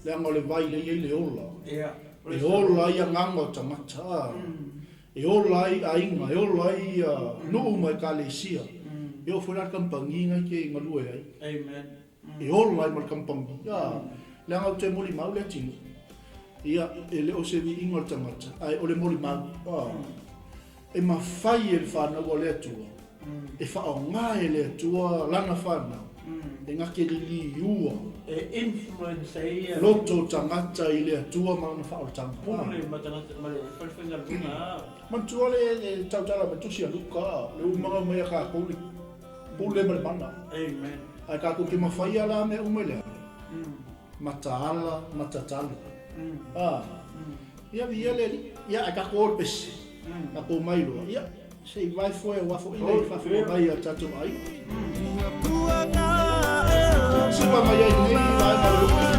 Leaga o le vai lea e i ai le ola. E ola ai agaga o tagata, e ola ai aiga, e ola ai nuu ma ekalesia. E oo foi la i le kamupani na e te galue ai. E ola ai ma le kamupani. Leaga ou te molimau le atinuu. Ia, e le o se viiga o le tagata, ae o le molimau. E mafai e le fanau a le Atua, e faaaoga e le Atua lana fanau, e gate liliua. E influence ai ia. Loto o tagata i le Atua ma lana faaolataga. Pule ma tagata ma le falefaigaluega. Manatua le tautala mai tusi a Luka, le umaga mai a kakou le pule ma le mana. Amen. Ae kakou te mafaia la mea uma i le ala. Mataala ma tatalo. A. Ia viia le Alii. Ia ae tatou o i le pese. Tatou omai loa. Ia, se i vae foe aua foi le faafofoga mai a le tatou aiga. Suka mai ai nei vaega o le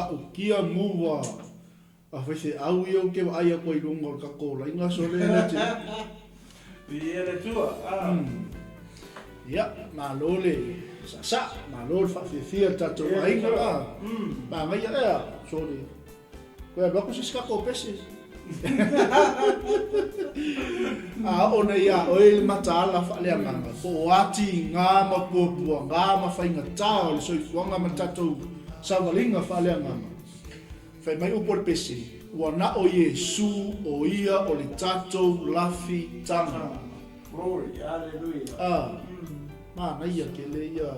matautia move a a faifeau ia ou te vaai atu ai i luga o le tatou laina sole le atinuu. Viia le Atua. Ah. Ia, malo le saasaa, malo le faafiafia i le tatou aiga. Ah. Manaia ea, sole. Toe alu atu se isi tatou pese. A oo nei iā oe i le mataala faaleagaga, po o a tiga ma puapuaga ma faigata o le soifuaga ma le tatou savaliga faaleagaga, fai mai upu o le pese, Ua na o Iesu o ia o le tatou lafitaga. Glory, hallelujah. A, manaia tele ia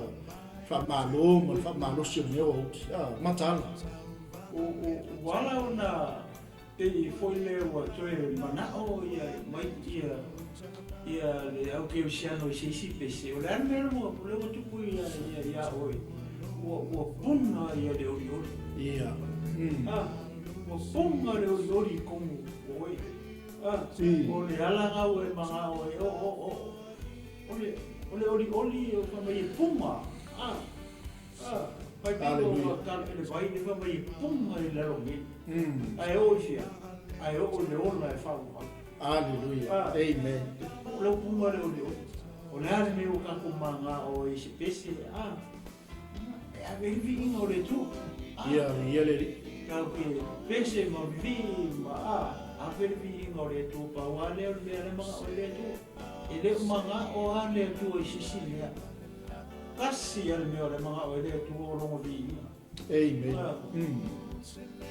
faamalo ma le faamalosi o lenei aoauli. A, mataala. Ua ala ona pei foi lea ua toe manao ia mai ia ia le au kerisiano i se isi pese. O le a le mea lea ua tupu ia ia oe? Ua puna ia le olioli. Ia. A, ua puna le olioli i tonu o oe. A, o le ala na ua e manao ai, o o o o le olioli o fai mai e puna. A, Fai pea ua tala i le vai le fai mai e puga i lalo nei. Ae oo i fea? Ae oo i le ola e faaumau. Aleluia. Amen. O lau puga le olioli. O le a le mea ua tatou magao ai i se pese? E ave ai le viiga o le Atua. Ia, ia le Alii. Tatou te pese ma vivii ma ave le viiga o le Atua. Pau lava lea o le mea lea e manao ai le Atua. E le o manao lava le Atua i se isi mea. Tasi a le mea o le manao ai le Atua o lona viiga. Amen.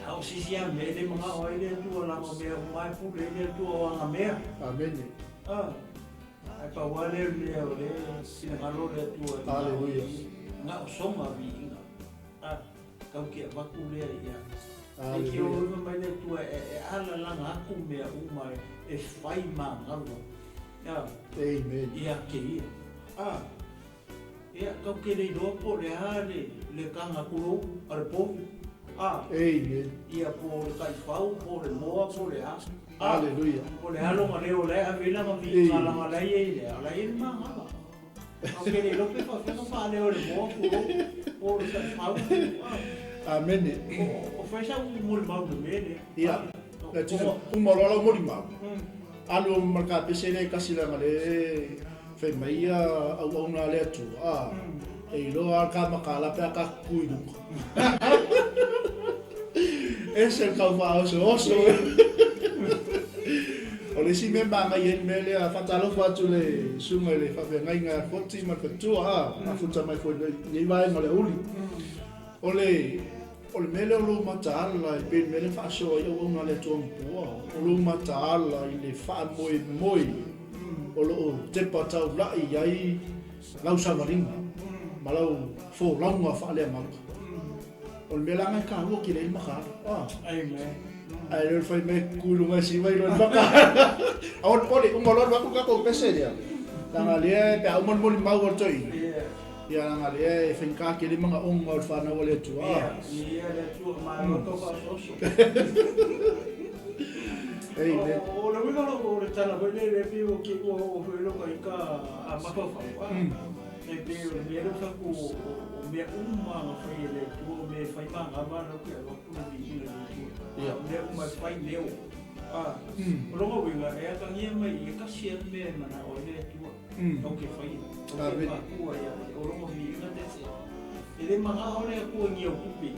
A o se isi a mea e le manao ai le Atua leaga o mea uma e pule ai le Atua o ana mea. Amene. Ae pau lava lea o le mea o lea e finagalo le Atua e manao ai, na o sona viiga. Tau te avatu lea ia. E te oloima mai le Atua e alalaga atu mea uma e fai magalo. Amen. Ia te ia. Ia, tau te le iloa po o le a le taga tulou a le povi. Amen. Ia, po o le taifau, po o le moa, po o le a. Hallelujah. Po o le a lona leo o la e ave ai lana viiga leaga o la e i ai le a, o la e i ai le magala. Ou te le iloa pe faapefea ona faaleo e le moa tulou, po o le taifau. Amene. O fai sau molimau i le mea lea. Ia, uma loa lau molimau, alu ma le kapese lea e tasi leaga lea fai mai ia auauna a le Atua, a, e iloa lava le kamaka pe a ka tutu i luga. Ese le tau faaosooso. O le isi mea e manaia ai le mea lea, faatalofa atu i le susuga i le faafeagaiga ia Foti ma le faletua, a, mafuta mai foi i lenei vaega o le aoauli. O le O le mea lea o lou mataala e pei o le mea lea e faasoa ai auauna a le Atua Anapoa, o lou mataala i le faamoemoe o lo o tepa taulai i ai lau savaliga ma lau folauga faaleagaga. O le mea la lena e taua tele ai le mataala. Ae le o le fai mai e tutu i luga e siva i loa i le mataala. Aua le uma loa alu atu le tatou pese lea, leaga lea pe a uma le molimau a le toeaina, Ia leaga lea e faigata tele manaoga o le fanau a le Atua. Ia, ia le Atua, malo tau faaosooso. Amen. O le uiga o le tala foi lea e pei ua kei ua oo foi lou ita a mafaufau, e pei o le mea lea ua fai atu o mea uma na fai e le Atua, o mea e fai manava lau ke avatu le viiga i le Atua. O mea uma e fai leo. O lona uiga e atagia mai i e tasi lava le mea e manao ai le Atua. Tau ke faia. Tau ke faakua ia oe. O lona viiga that's it. E le manao le Atua i ni au tupe.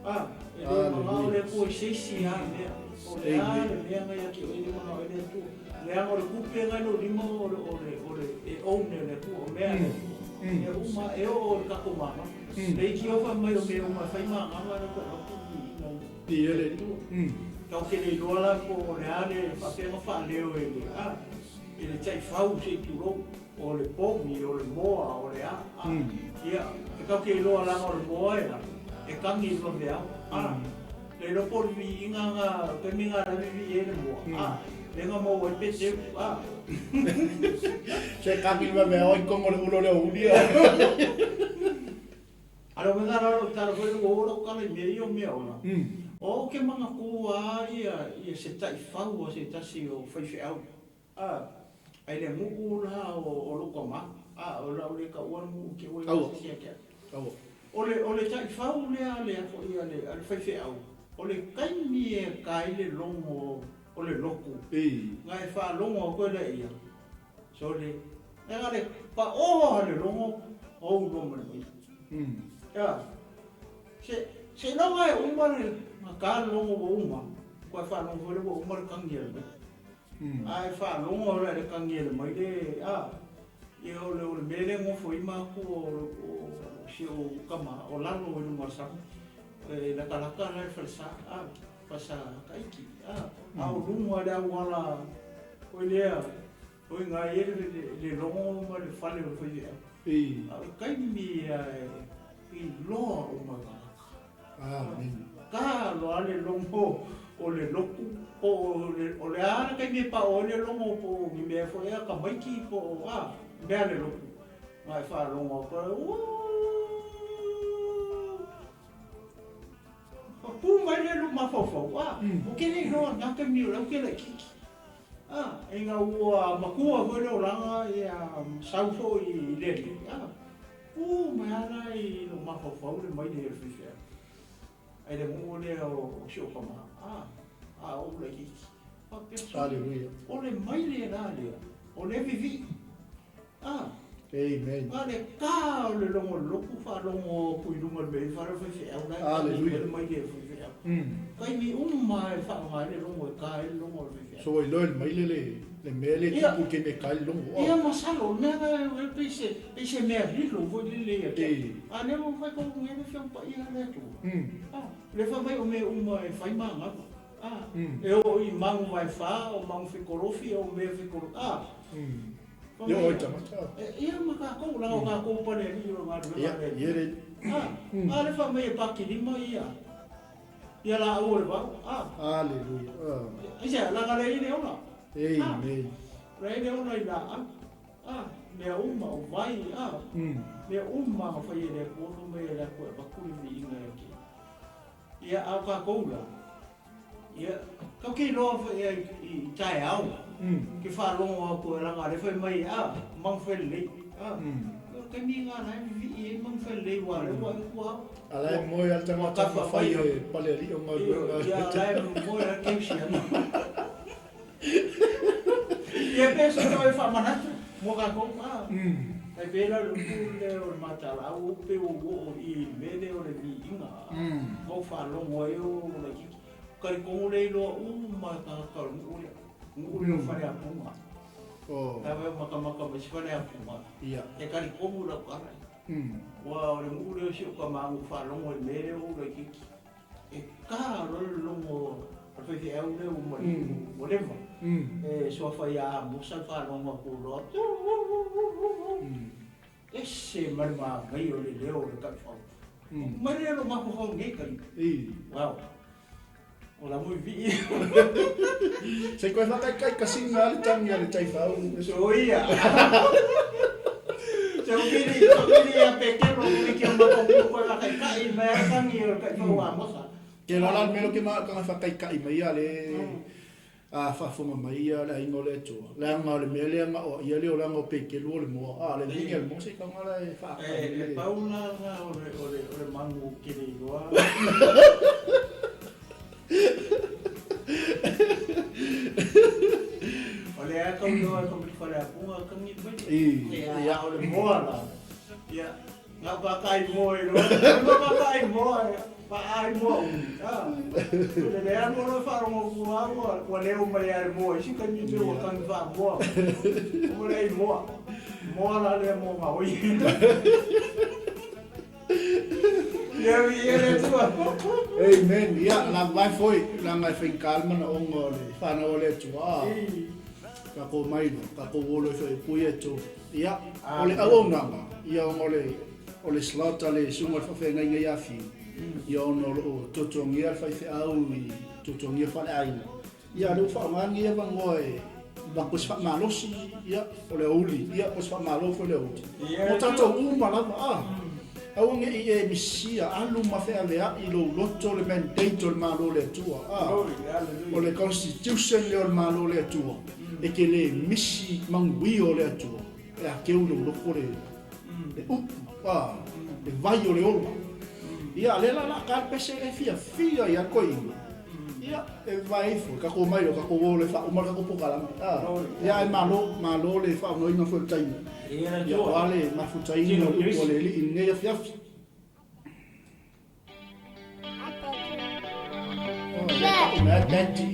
A, e le manao le Atua i se isi lava mea. O le a le mea na ia te oe e le manao ai le Atua. Leaga o le tupe na i lou lima o le, o le, o le, e own e le Atua, o mea a le Atua. Mea uma, e oo i le tatou mama. Le iti ofa mai o mea uma e fai manava le Atua avatu viiga i le Atua. Tau ke le iloa la po o le a le faapea ona faaleo e le, a. I le taifau se i tulou, o le povi, o le moa, o le a, a. Ia, e tatou te iloa leaga o le moa e a, e tagi i le vaveao, a. Le iloa po o le viiga na, taimi na la e vivii ai le moa, a, lea na maua ai pe teu, a. Se tagi i le vaveao i totonu o le ulo o le aoauli, a. A o le uiga la o lau tala foi lea ua oo lau tala i mea ia o meaola, o au ou te manatua lava ia se taifau a se tasi o faifeau, a, ai le nuu la o lou tama, a, o le a ou le taua le nuu te ua i se isi ake ake. O le, o le taifau lea a le, a foi a le, a le faifeau, o le taimi e ka ai le logo o le lotu, na e faalogo atu ai laia, sole, leaga le paoa o le logo, ou loa ma le maile. Ea, se, seiloga e uma le, na ka le logo ua uma, ua e faalogo foi lea ua uma le tagi a le maile. Ae faalogo la i le tagi a le maile, a, ia o le, o le mea lea e nofo ai matou o, o si ou tama o lalo i luga o le sami, e latalata la i le falesa, a, falesa Taiti, a, a o luga i le auala foi lea, o i ina e i ai le, le logo ma le fale o le faifeau. A o le taimi ia e iloa uma e tagata. Amene. Ka loa le logo o le lotu po o le, o le a le taimi e pao ai le logo po o ni mea foi ea tamaiti po o a mea le lotu na e faalogo atu ai, Uuuu! Ua pu mai le lou mafaufau, a, ou te le iloa na taimi o le au te laitiiti. A, ina ua matua foi le olaga ia sau foi i le alii, a, Pū mai lava la i lou mafaufau le maile o le faifeau, ai le nuu lea o si ou tama, a, a ou laitiiti. Faapea, sole, Hallelujah. o le maile la lea, o lea e vivii. A, Amen. a le ta o le logo o le lotu faalogo atu i luga o le mea i fale o le faifeau la e tagi Hallelujah. mai le maile o le faifeau. Taimi uma e faaaoga ai le logo e ta ai le logo o le faifeau. So ua iloa e le maile le le mea lea e tupu i le taimi e ta ai le logo. Ia masalo, o le mea lena e pei se pei se mea lilo foi lele ia te au. A lea ua fai kou nei le Afioga Paia a le Atua. A, lea fai mai o mea uma e fai manava. A, e oo i magu vaefa, o magu fekolofi, o mea fekolofi. A, fai Ia mai, oi tagata. Ia ma tatou, leaga o tatou pale alii o le galuega a le Alii. Ia, ia le. A, a lea fai mai e paki lima ia. Ia laau o le vao. A. Aleluia. A. Aisea, leaga lea i le ola. Amen. A. Lea i le ola i laau. A. Mea uma, o vai, a. Mea uma na fai e le Atua, fai mai e le Atua e avatu le viiga ia te ia. Ia, a o tatou la, ia, tatou te iloa foi ia i taeao, ke faalogo atu e leaga o lea fai mai, a, manufelelei. A. O le taimi lena la e vivii ai manufelelei aua o lea ua e ua ao. A la e moe lava le tagata ma fai e Palealii o galuega a le. Ia, la e moe lava le kerisiano. Ia pe se toe faamanatu mo tatou a. Tai pei la o le upu lea o le matalaau ou pei ua ou oo i i le mea lea o le viiga a. Ma ou faalogo ai o laitiiti. Talitonu lea iloa uma e tagata o le nuu lea. Nuu lea o Faleapuga. La e matamata mai se Faleapuga. E talitonu lau tala. Ua o le nuu lea o si ou tama na ou faalogo i le mea lea o ou laitiiti. E ta loa le logo a le faifeau lea ua ua leva. E suafa ia Amosa le faalogo atu loa. Ese ma le manaia o le leo o le taifau. Mai lea lou mafaufau nei taimi. Wow. O la mui vii. Se i koe whakaikaikasina le tangi a le taifau. Soia. Se o kiri, o kiri ia pekero kiri ki o matou koe whakaikai mai a tangi o le taifau a Mosa. Ke la la mea ke ma ka whakaikai mai a le a faafofoga mai ia le aiga o le Atua, leaga o le mea lea na oa ia le olaga o Petelu o le moa, a o le viiga o le moa se i taga la e faaakai E le. pau la la o le o le o le manu ke le iloa. O lea tau iloa e tamaiti faleapuga tangi mai. I, Ia, o le moa la. Ia, Na o kakai moa i loa, no kakai moa, paai moa umi. Ah, le le anu loa faalogo atu a ua ua leo mai lava le moa i si taimi te ua tagi faamoa. Ua leai moa. Moa la lea mo gaoi. Ia viia le Atua. Amen. Ia, lava ai foi, leaga e faigata le manaoga o le fanau a le Atua. Ah, tatou omai loa, tatou o loa e faaipui e Ia, o le auaunaga, ia ona o le, o le slot a le susuga i le faafeagaiga ia Fiu, ia ona o lo o tuatuagia le faifeau i tuatuagia faleaiga, ia lea ua faaaoga lenei avanoa e avatu ai se faamalosi, ia, o le aoauli, ia, o se faamalo foi le aoauli. Mo tatou uma lava, a, aua ne i e misia, alu ma feaveai i lou loto le mandate o le Malo o le Atua, a, o le constitution lea o le Malo o le Atua. E te le misi manuia o le Atua e a keu lou loko le upu. A. le vai o le ola. Ia, lea la o le a ta le pese e fiafia ai lava le toeaina. Ia, e vae ifo, tatou omai loa, tatou o loa e faauma le tatou polokalame. Ia, ae malo, malo le faaaogaina foi o le taimi, ia, aua le mafutaina o le upu a le Alii i lenei afiafi. Oh, lea e tau mai lava Daddy.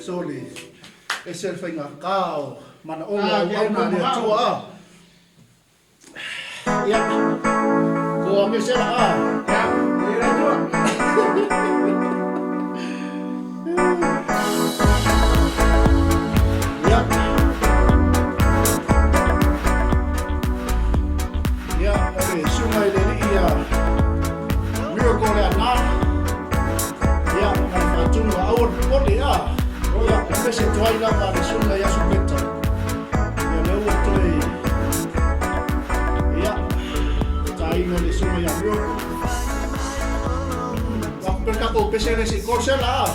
Sole, ese le faigata o manaoga o auauna a le Atua a. Ia, ko ame se la a. Ia. Ia, o le susuga i le alii ia Miracle Leaana. Ia, ma le faatunu a aua le popole a. Ia, e pese atu ai lava le susuga ia Sumeta. Ia, lea ua toe, ia, taina le susuga ia Miracle. Ua pe tatou pese le se i kosela a.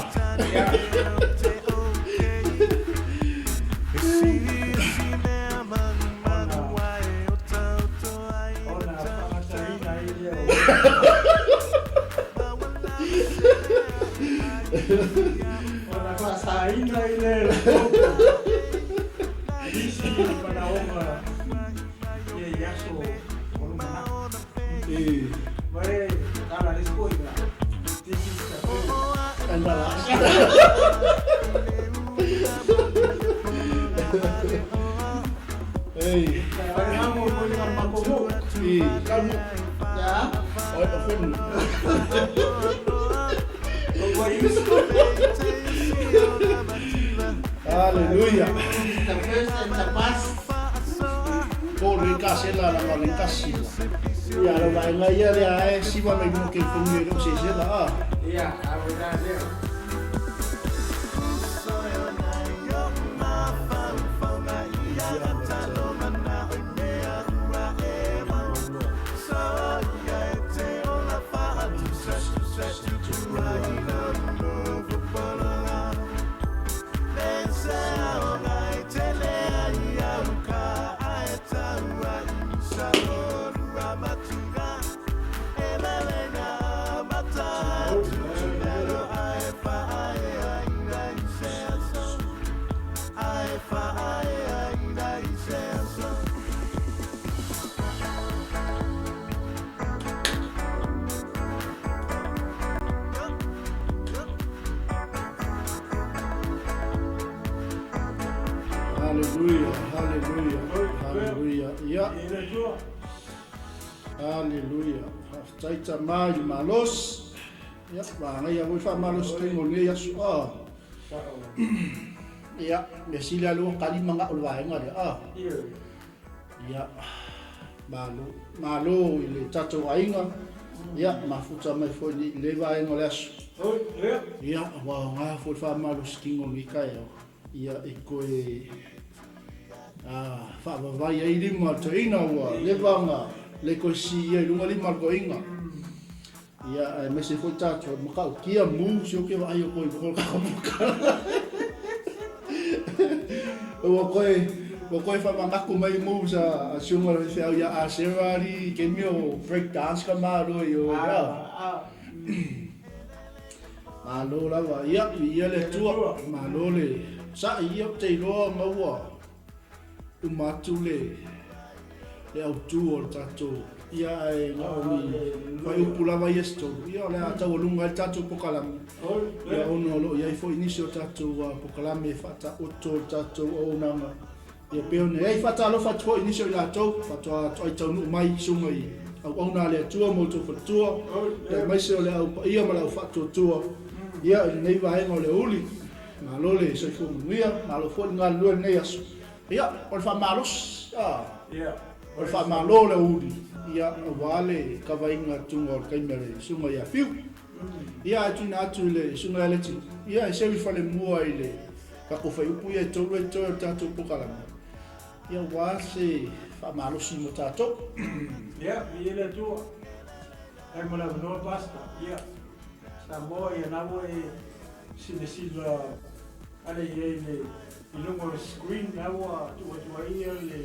Ona faagataina ai lea o Ona faasaina ai lea e le popo nisi manaoga ia i aso California. Hallelujah. The first and the last. Po le kasela la le kasila. Ia le vaega ia lea e siva mai luga o California e le o sesela a. Ia, a o ina lea. Hallelujah, hallelujah, hallelujah. Ia. Hallelujah. Faafetai Tama i le malosi. Ia, manaia foi faamalosi taimi o lenei aso. Ah. Ia, mea sili lava lea ua tali manao o le vaega lea. Ah. Ia, malo, malo i le tatou aiga. Ia, mafuta mai foi i lenei vaega o le aso. Ia, ua aoga foi le faamalositino o lenei taeao. Ia, e toe faavavai ai lima o le toeaina ua leva ona le toe siia i luga lima o le toeaina. Ia, aemaise foi tatou, e matautia mu si o ke vaai o koe i loko o le tatou polokalame. Ua toe, ua toe faamanatu mai moves a Susuga i le Faifeau ia Asera alii i taimi o break dance ka malo i o ia. Malo lava, ia, viia le Atua, malo le sa'i, ia, ou te iloa ona ua uma atu le le autu o le tatou, ia, ae na o ni fuaiupu lava ia se tolu, ia, o le a taualuga ai le tatou pokalame, ia, ona o lo o i ai foi nisi o tatou pokalame e faataoto le tatou auaunaga, ia, pei ona i ai. Faatalofa atu foi i nisi o i latou faatoa toai taunuu mai i susuga i auauna a le Atua ma outou faletua, aemaise o le au paia ma le au faatuatua, ia, i lenei vaega o le aoauli. Malo le soifua manuia, malo foi le galulue i lenei aso. Ia, o le faamalosi, a, o le faamalo o le aoauli, ia, aua le kavaina atuga o le taimi a le susuga ia Fiu. Ia, ae tuuina atu i le susuga ia Leti, ia, e seu i falemua i le tatou fuaiupu ia e tolu e totoe o le tatou polokalame, ia, aua se faamalosi mo tatou. Ia, viia le Atua. Faafetai mo le avanoa Pastor. Ia, Samoa, ia na ua e silasila ale i ai le i luga o le screen na ua tuu atu ai ia le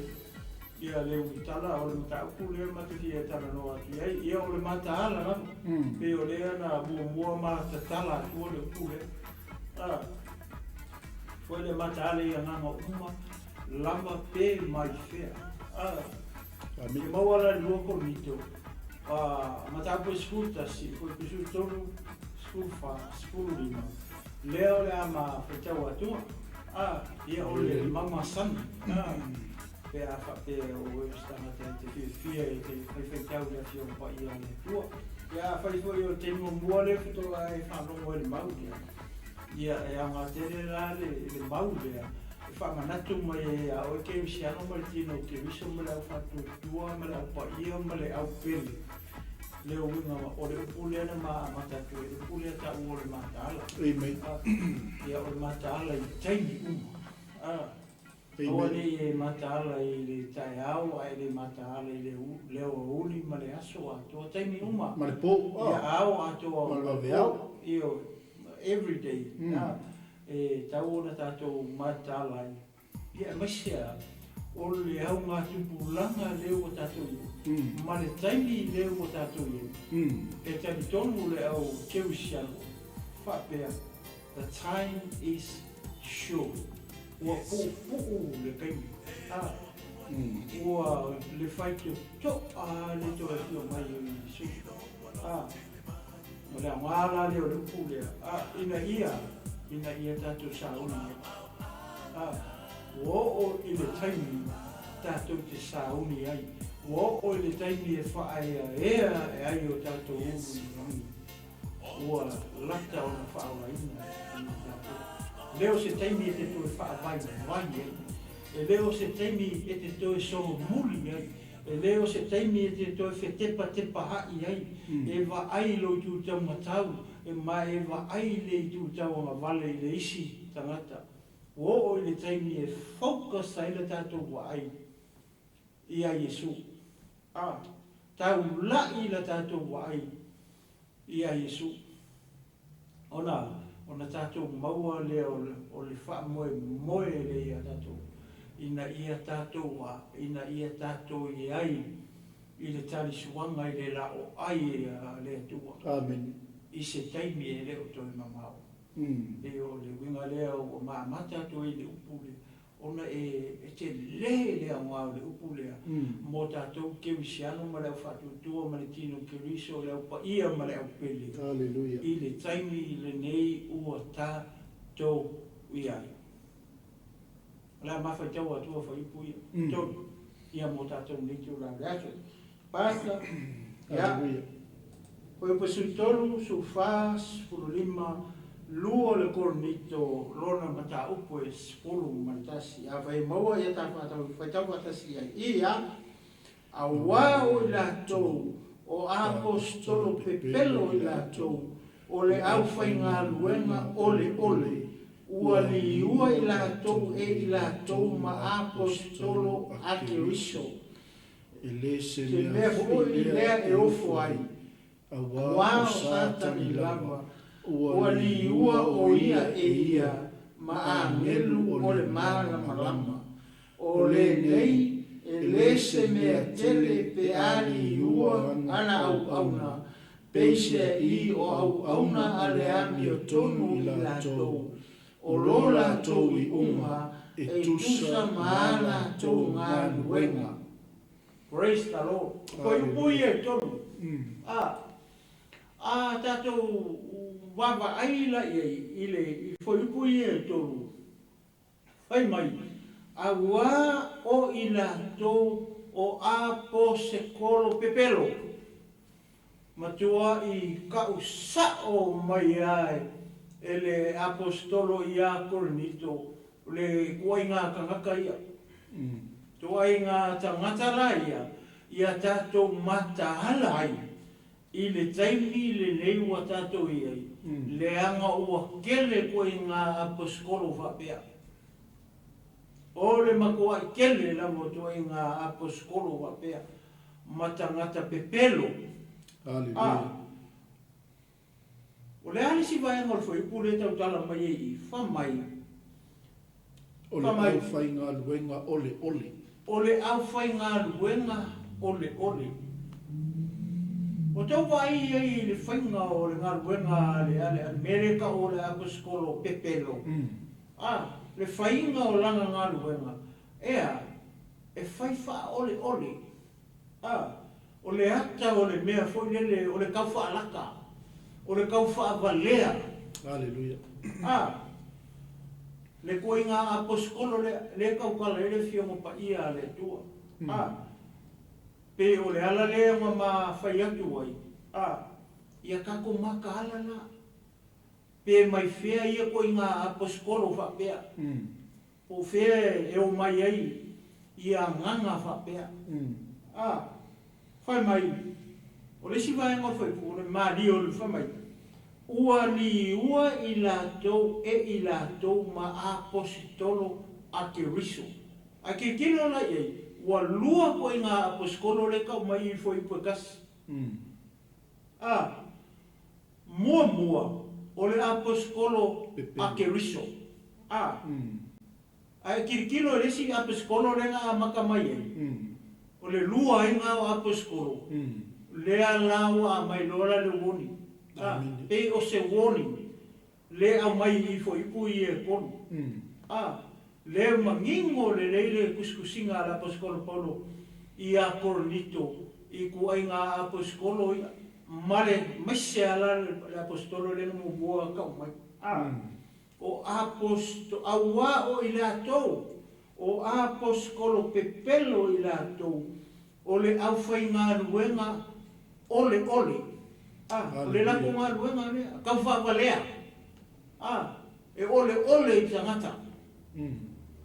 ia le uitala o le mataupu lea ma te fia talanoa atu i ai. Ia o le mataala lava. Pei o lea na muamua ma tatala atua le upu lea. A foi le mataala i agaga uma lava pe mai fea. A e maua la i le 2 Korinito a mataupu e 11, fuaiupu 13, 14, 15, lea o le a ma faitau atua. A ia o le mau masani. A pe a faapea o oe o se tagata e te fiafia e te faifaitau i le Afioga Paia a le Atua. Ia afai foi o le taimi muamua lea faatoa e faalogo ai i le mau lea, ia e aoga tele la le mau lea e faamanatu mai ai ia oe kerisiano ma le tino o Keriso ma le au faatuatua ma le au paia ma le au pele le uiga o le upu lea na ma amata atu ai, le upu lea taua o le mataala. Amen. Ia o le mataala i taimi uma. Aua ne i e mataala i le taeao ae le mataala i le leo aoauli ma le aso atoa, taimi uma. Ma le po. Ia ao atoa. Ma le vaveao. Ioe, every day. E tatau ona tatou mataala ai. Ia aemaise lava o le augatupulaga lea ua tatou i ai, ma le taimi lea ua tatou i ai. E talitonu le au kerisiano faapea, The time is short. Ua puupuu le taimi. A, ua le faitotoa le toe afio mai o Iesu. A, o le aoga la lea o le upu lea, a, ina ia, ina ia tatou sauni ai. A, ua oo i le taimi tatou te sauni ai. Ua oo i le taimi e faaeaea ae ai o tatou ulu i le lagi, ua lata ona faaolaina e i tatou. E le o se taimi e te toe faavaivai ai, e le o se taimi e te toe solomuli ai, e le o se taimi e te toe fetepatepaai ai, e vaai i lou itu taumatau, ma e vaai i le itu tauagavale i le isi tagata. Ua oo i le taimi e focus ai le tatou vaai ia Iesu. A, taula'i la tatou vaai ia Iesu, ona ona tatou maua lea o le faamoemoe lea ia tatou, ina ia tatou a, ina ia tatou i ai i le talisuaga i le laoai a le Atua. Amene. I se taimi e le o toe mamao. E o le uiga lea ua maamata atu ai le upu lea, ona e e tele le aoga o le upu lea mo tatou kerisiano ma le aufaatuatua ma le tino Keriso, le aupaia ma le aupele. Hallelujah. I le taimi lenei ua tatou i ai. O le a mafaitau atua fuaiupu ia tolu ia mo tatou nei itula o le aso. Pastor, ia. Hallelujah. Fuaiupu 13, 14, 15, 2 le Korinito lona mataupu e 11. Afai e maua ia ta faitau faatasi ai. Ia, auā o i latou o aposetolo pepelo i latou, o le aufaigaluega oleole, ua liua i latou e i latou ma aposetolo a Keriso. E le se Se mea mea foi foi lea lea e e ofo ofo ai, ai, auā auā o o Satani Satani lava, lava, ua ua liua liua o o ia ia e e ia ia ma ma agelu agelu o o le le malamalama. malamalama. O O lenei, lenei e e le le se se mea mea tele tele pe pe a a liua liua ana ana auauna, auauna, peiseai peiseai o o auauna auauna a a le le amiotonu amiotonu i i latou, latou, o o lo lo latou latou iuga iuga e e tusa tusa ma ma a a latou latou galuega. galuega. Praise the Lord. Fuaiupu Hallelujah. ia e tolu. A, a tatou vaavaai la i ai i le i fuaiupu ia e tolu. Fai mai, auā o i latou o aposetolo pepelo, matuai ka'u mai ai e le aposetolo ia Korinito le ituaiga tagata ia. Ituaiga tagata la ia, ia tatou mataala ai i le taimi lenei ua tatou i ai, leaga ua tele ituaiga aposetolo faapea. O le matuai tele lava o ituaiga aposetolo faapea ma tagata pepelo. Hallelujah. A, o le a le isi vaega o le fuaiupu lea e tautala mai ai i i? Fai mai, O le fai mai, aufaigaluega oleole. O le aufaigaluega oleole. Ua tou vaai ai i le faiga o le galuega a le a le a le mea lea e tau o le aposetolo pepelo. A, le faiga o lana galuega, e a? E fai faaoleole. A, o le ata o le mea foi lele o le tau faalata, o le tau faavalea. Hallelujah. A, le ituaiga aposetolo lea, lea e tautala ai le Afioga Paia a le Atua. A, pe o le ala lea ua ma fai atu ai, a, ia tatou mataala la, pe mai fea ia ituaiga aposetolo faapea, po o fea e omai ai ia agaga faapea. A, fai mai, o le isi vaega o le fuaiupu, o le malie o le fai mai, ua liua i latou e i latou ma aposetolo a Keriso. Ae tilotilo la i ai, ua lua ituaiga aposetolo lea e tau mai i le fuaiupu e tasi. A, muamua, o le aposetolo a Pepelo. Keriso. A, ae tilotilo i le isi aposetolo lea na amata mai ai, o le lua ai lena o aposetolo, lea la ua aumai loa la le warning. A, Amene. pei o se warning lea e aumai i fuaiupu ia e tolu. A, lea manino lelei le tusitusiga a le aposetolo Paulo ia Korinito i ituaiga aposetolo ia, ma le maise lava la le aposetolo lea na muamua tau mai. A, o aposto, auā o i latou, o aposetolo pepelo i latou, O le aufaigaluega oleole, a, o le latou galuega lea, taufaavalea, a, e oleole i tagata,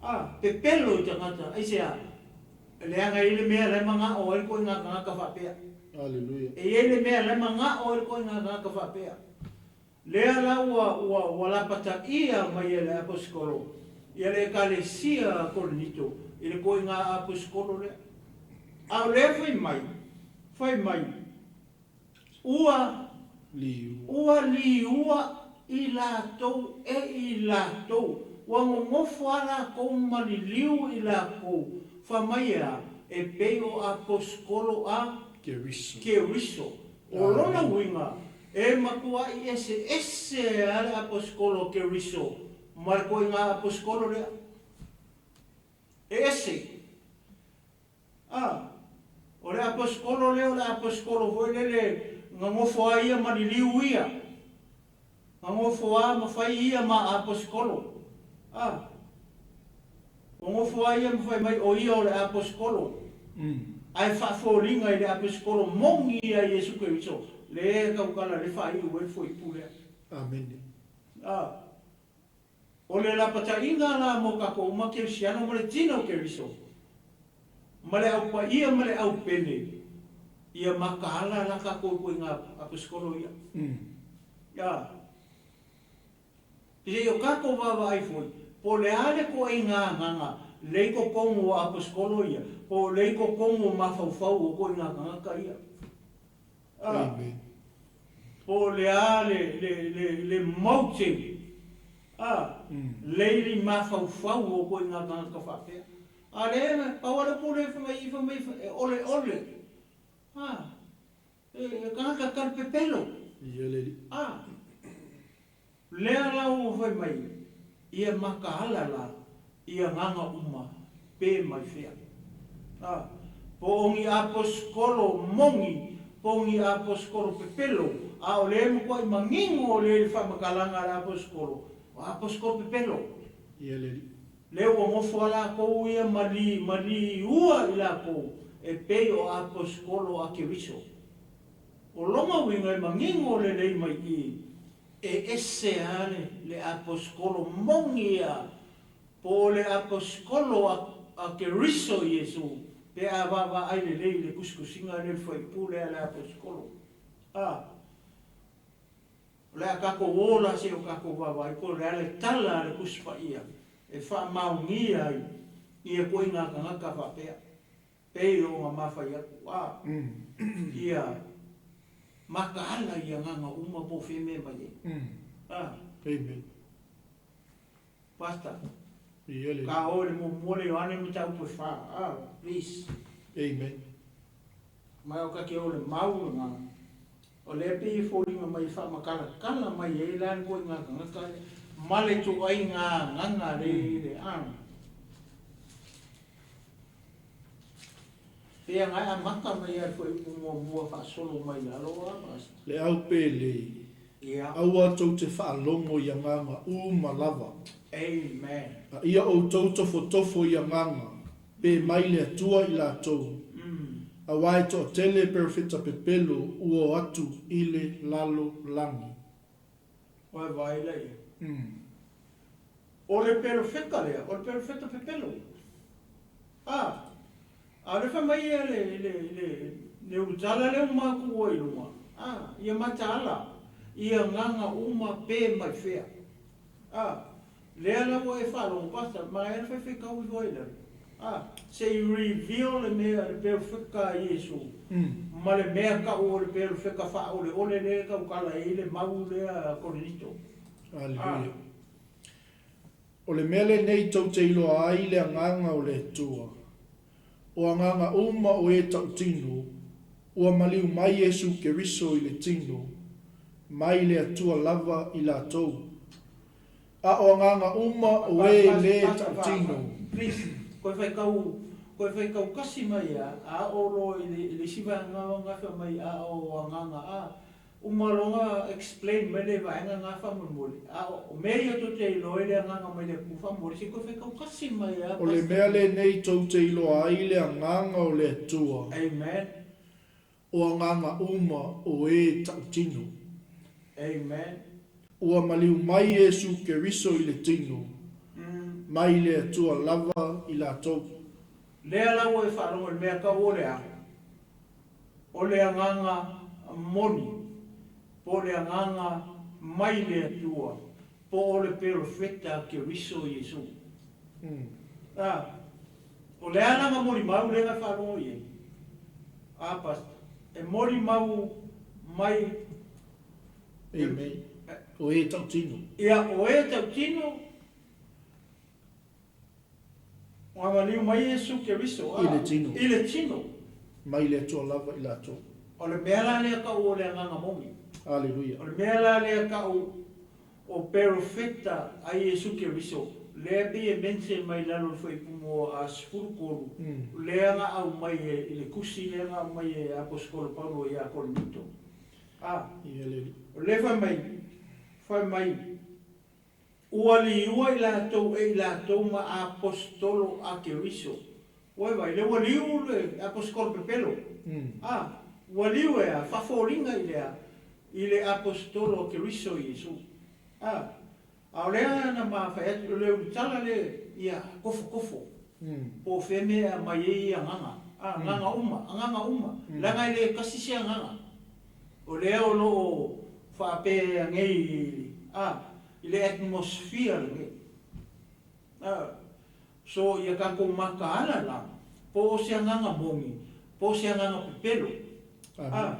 a, pepelo i tagata, aisea? Leaga e i ai le mea la e manao ai le ituaiga tagata faapea. Aleluia. E i ai le mea la e manao ai le ituaiga tagata faapea. Lea la ua, ua, ua lapataia mai e le Aposetolo ia le Ekalesia a Korinito i le ituaiga Aposetolo lea. A o lea fai mai, fai mai, Ua, ua liua i latou e i latou, ua nonofo a latou ma liliu i latou, fai mai e a? E pei o Aposetolo a Keriso. O lona uiga, E matuaʻi eseese a le Aposetolo a Keriso ma le ituaiga Aposetolo lea. E ese. A, o le Aposetolo lea o le Aposetolo foi lele gagofo a ia ma liliu ia. Gagofo a ma fai ia ma Aposetolo. A, Gagofo a ia ma fai mai o ia o le Aposetolo. Ae faafoliga i le Aposetolo moni ia Iesu Keriso le tautala le faaiu ai le fuaiupu lea. Amene. A, O le lapataiga la mo tatou uma Kerisiano ma le tino o Keriso, ma le au paia ma le au pele, ia mataala la tatou ituaiga Aposetolo ia. A, Se i o tatou vaavaai foi, po o le a le ituaiga agaga le i totonu o Aposetolo ia, po o le i totonu o mafaufau o ituaiga tagata ia. A, po o le a le, le, le, le motive, a, le i mafaufau o ituaiga tagata faapea. A lea, pau lava le upu lea fai mai i, fai mai e oleole, a, E tagata talipepelo. Ia le alii. A lea la ua fai mai, ia mataala la i agaga uma pe mai fea. A po o ni aposikolo moni, po o ni aposikolo pepelo, a o lea e matuai manino lea i le faamatalaga a le aposikolo, o aposikolo pepelo. Ia le alii. Lea ua nofo a latou ia ma li, ma liua i latou e pei o aposikolo a Keriso. O lona uiga e manino lelei mai i, e ese a le, le aposikolo moni ia, po o le aposikolo a, a Keriso Iesu, pe a vaavaai lelei i le tusitusiga lea i le fuaiupu lea a le aposikolo. A. O le a tatou o la se i o tatou vaavaai po o le a le tala a le Tusi Paia e faamaonia ai ia ituaiga tagata faapea, pei ona ma fai atu, a ia mataala i agaga uma po o fea mea mai ai. A. Amen. Pastor. Ia le. Ka o i le muamua le Ioane mataupu e fa. A, please. Amen. Ma o ka ke o le mau lena, o lea pei e foliga mai e faamatalatala mai ai la le ituaiga tagata lea ma le ituaiga agaga le le a. Pei agai amata mai lava i le fuaiupu muamua faasolo mai lalo a Pastor. Le au pele, Ia. Aua tou te faalogo i agaga uma lava. Amen. A ia outou tofotofo i agaga, pe mai le Atua i latou. Aua e toatele perofeta pepelo ua o atu i le lalolagi. Oe vaai la ia. O le perofeta lea, o le perofeta pepelo. A, a o le fai mai ia le, le, le, le ulutala lea ua matua i luga, a, ia mataala i agaga uma pe mai fea. A, lea la ua e faalogo, Pastor, manaia le faifeitau ifo ai i lalo. A, se i reveal le mea, le perofeta a Iesu, ma le mea tau o le perofeta faaoleole lea e tautala ai le mau lea a Korinito. A. Aleluia. O le mea lenei tou te iloa ai le agaga o le Atua, o agaga uma o e tautino, ua maliu mai Iesu Keriso i le tino, mai le Atua lava i latou. A o agaga uma o e le tautino. Please, koe faitau, koe faitau kasi mai a, a oo loa i le, i le isi vaega o gafa mai a o agaga a. Uma loa explain mai le vaega nga faamolemole, a o mea ia tou te iloa ai le agaga mai le Atua faamolemole se i toe faitautasi mai a O le Pastor. mea lenei tou te iloa ai le agaga o le Atua. Amen. O agaga uma o e tautino. Amen. Ua maliu mai Iesu Keriso i le tino, mai le Atua lava i latou. Lea la ua e faalogo i le mea tau o le a? O le agaga moni, po o le agaga mai le Atua, po o le perofeta a Keriso Iesu. A, o le a lana molimau lea na faalogo i ai? A, Pastor, e molimau mai. Amen. O e tautino. Ia, o e tautino. Ua maliu mai Iesu Keriso, a. I le tino. I le tino. Mai le Atua lava i latou. O le mea la lea tau o le agaga moni. Aleluia. O le mea la lea tau o perofeta a Iesu Keriso, lea pei e mention mai i lalo o le Fuaiupu mua 13, lea na aumai e, i le tusi lea na aumai e Aposetolo Paulo ia Korinito. A. Ia le Alii. O lea fai mai, fai mai. Ua liua i latou e i latou ma aposetolo a Keriso. Ua e vaai, lea ua liu le aposetolo pepelo. A, ua liu e a, faafoliga i le a, i le aposetolo a Keriso Iesu. A, a o lea na ma fai atu, o le ulutala le, ia kofokofo, po o fea mea e aumai ai ia agaga, a, agaga uma, agaga uma, leaga e le tasi se agaga. O lea o lo o faapea nei, a, i le atmosphere lenei. A, so ia tatou mataala la, po o se agaga moni, po o se agaga pepelo. A,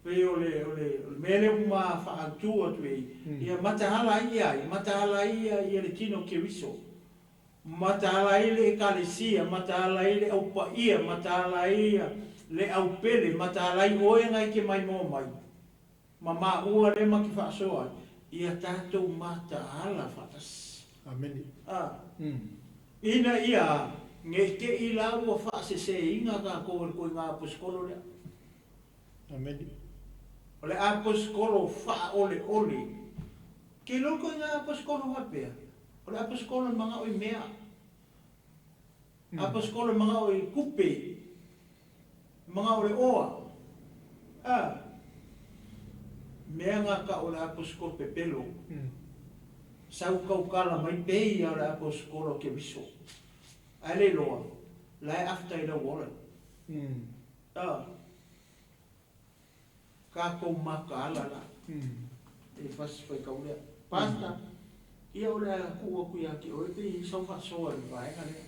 pei o le, o le, o le mea lea ua ma faaautu atu ai, ia mataala ai ia ai, mataala ai ia, ia le tino o Keriso. Mataala ai le Ekalesia, mataala ai le Au Paia, mataala ai le Au Pele, mataala ai oe na e te maimoa mai, ma maua lea ma te faasoa ai, ia tatou mataala faatasi. Amene. A. Ina ia ne i te i la ua faaseseina tatou e le koiga aposetolo lea. Amene. O le aposetolo faaoleole. Ke iloa le koiga aposetolo faapea, o le aposetolo e manao i mea. Aposetolo e manao i tupe. E manao i le oa. A. Mea na tau o le aposetolo pepelo. Sau tautala mai pei ia o le aposetolo a Keriso. Ae le iloa, la e after i lau wallet. A. Tatou mataala la e fasi faitau lea. Pastor, ia o le a tuu atu ia te oe pe i ai sau faasoa i le vaega lea.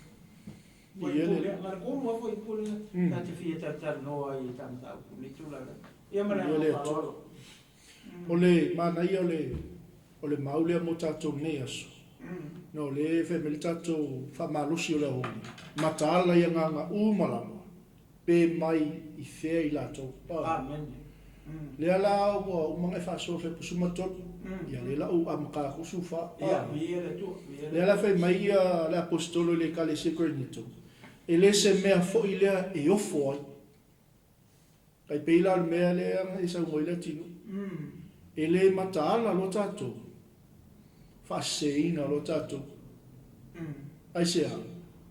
Fuaiupu lea, na o le tolu lava fuaiupu lea ta te fia talatalanoa ai i ta mataupu i lenei tulaga. Ia ma le agaga faaaloalo. O le manaia o le o le mau lea mo tatou i lenei aso, ona o lea e fai mai le tatou faamalosi o le aoauli, mataala i agaga uma lava. Pe mai i fea i latou. Amen. Lea la ua uma ona e faasoa fai pusu ma tolu. Ia lea la ou amata atu su fa. Ia, viia le Atua, viia le Atua. Lea la fai mai ia le Aposetolo i le Ekalesia i Korinito, e le se mea foi lea e ofo ai. Tai pei la o le mea lea na e saunoa ai Leatinuu. E le mataala loa tatou, faaseseina loa tatou. Aisea?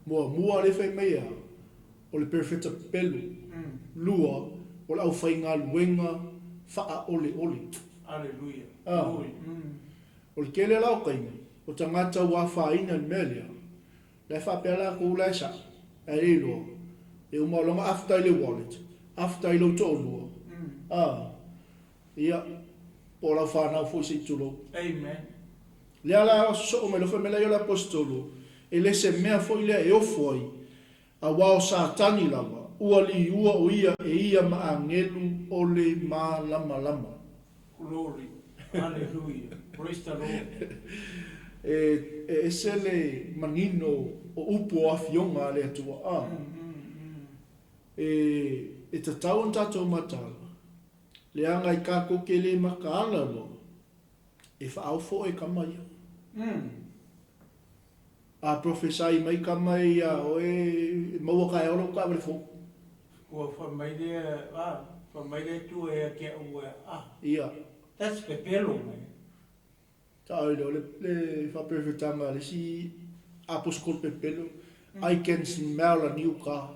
Muamua lea fai mai e a? O le perofeta pepelo. Lua, o le aufaigaluega faaoleole. Aleluia. A. O le tele la o taimi, o tagata ua afaina i le mea lea, la e faapea latou la e sa'o, ae le iloa, e uma loa ona after i le wallet, after i lou toalua, a, ia, po o lau fanau foi se i tulou. Amen. Lea la sosoo mai loa fai mai la ia o le Aposetolo, e le se mea foi lea e ofo ai, aua o Satani lava, ua liua o ia e ia ma agelu o le malamalama. Glory. Hallelujah. Praise the Lord. E ese le manino o upu o afioga a le Atua. A. E tatau ona tatou mataala, leaga i kakou ke le makaala loa, e faaofo oe kama ia. A prophesy mai kama ia oe, e maua kaeao lou taavale fou. Ua fai mai lea, a. Fai mai le Atua ia te au e a. Ia. That's pepelo man. Taoile, o le le faaperefetaga a le isi aposetolo pepelo, I can smell a new car.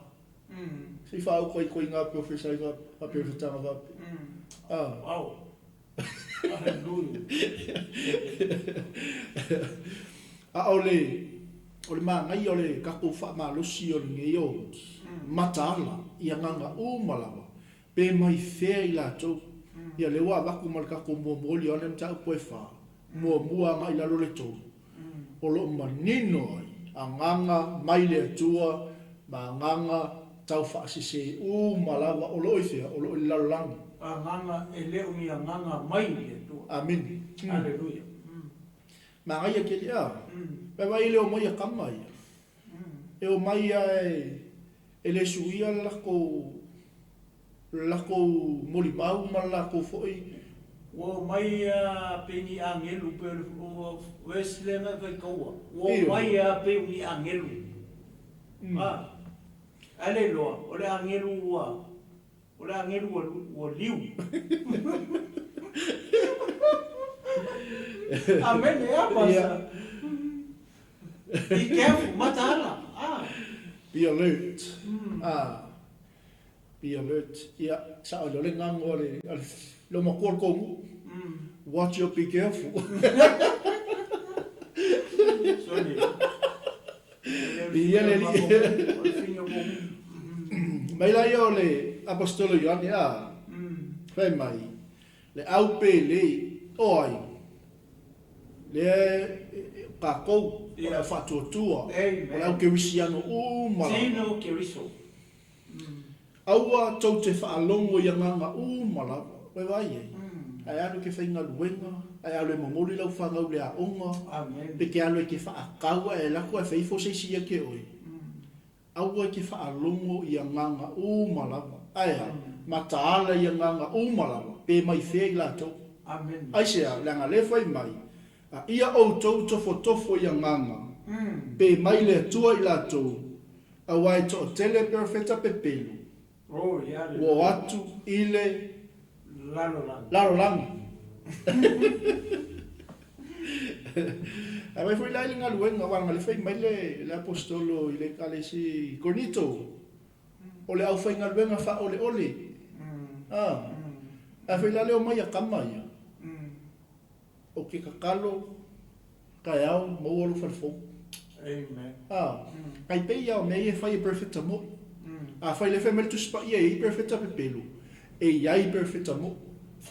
Se i faaauka i koiga profesa i faaperefetaga faapea. Ah. Wow. Hallelujah. A o le o le manaia o le tatou faamalosi o lenei aoauli, mataala i agaga uma lava Pe mai fea i latou. Ia lea ua avatu ma le tatou muamua i Ioane mataupu e fa, muamua agai i lalo le tolu, o lo o manino ai agaga mai le Atua ma agaga tau faasese uma lava o lo o i fea? O lo o i le lalolagi. Agaga e le o ni agaga mai le Atua. Amene. Aleluia. Manaia tele a. Vaai e le omai a tama ia. E omai a e le suia le lakou molimau ma le lakou foi. Ua omai a pei ni agelu pei o le verse lea na e faitaua. Ua omai a pei o ni agelu. A, ae le iloa, o le agelu ua, o le agelu ua, ua liu. Amene, a pasa. Be careful, mataala. Ah. Be alert. Ah. Be alert. Ia, sao i le gago a le, a le loomatua o le tou nuu. Watch your be careful. Sorry. Ia le alii. Mai la ia o le Aposetolo Ioane, a, fai mai, Le au pele, o ai? Lea e kakou, o le au faatuatua, o le au kerisiano uma lava. Tino Keriso. Aua tou te faalogo i agaga uma lava. Ua vaai ai? Ae alu e ke faigaluega, ae alu e momoli lau fanau i le aoga, pe ke alu e ke faakau ae alu atu ae fai ifo se isi ia te oe. Aua e te faalogo i agaga uma lava, ae a, mataala i agaga uma lava, pe mai fea i latou. Amen. Aisea, leaga lea fai mai, A ia outou tofotofo i agaga, pe mai le Atua i latou, aua e toatele perofeta pepelu, ua o atu i le lalolagi. Ae mai foi la i le galuega, aua leaga lea fai mai le Aposetolo i le Ekalesia i Korinito, o le aufaigaluega faaoleole. Ae foi la le omai a tama ia, Ou te tatalo, taeao, maua lou fale fou. Amen. A, kai pei ia o mea ia e fai e perofeta moi. Afai lea fai mai le Tusi Paia e i ai perofeta pepelo, e i ai perofeta moi.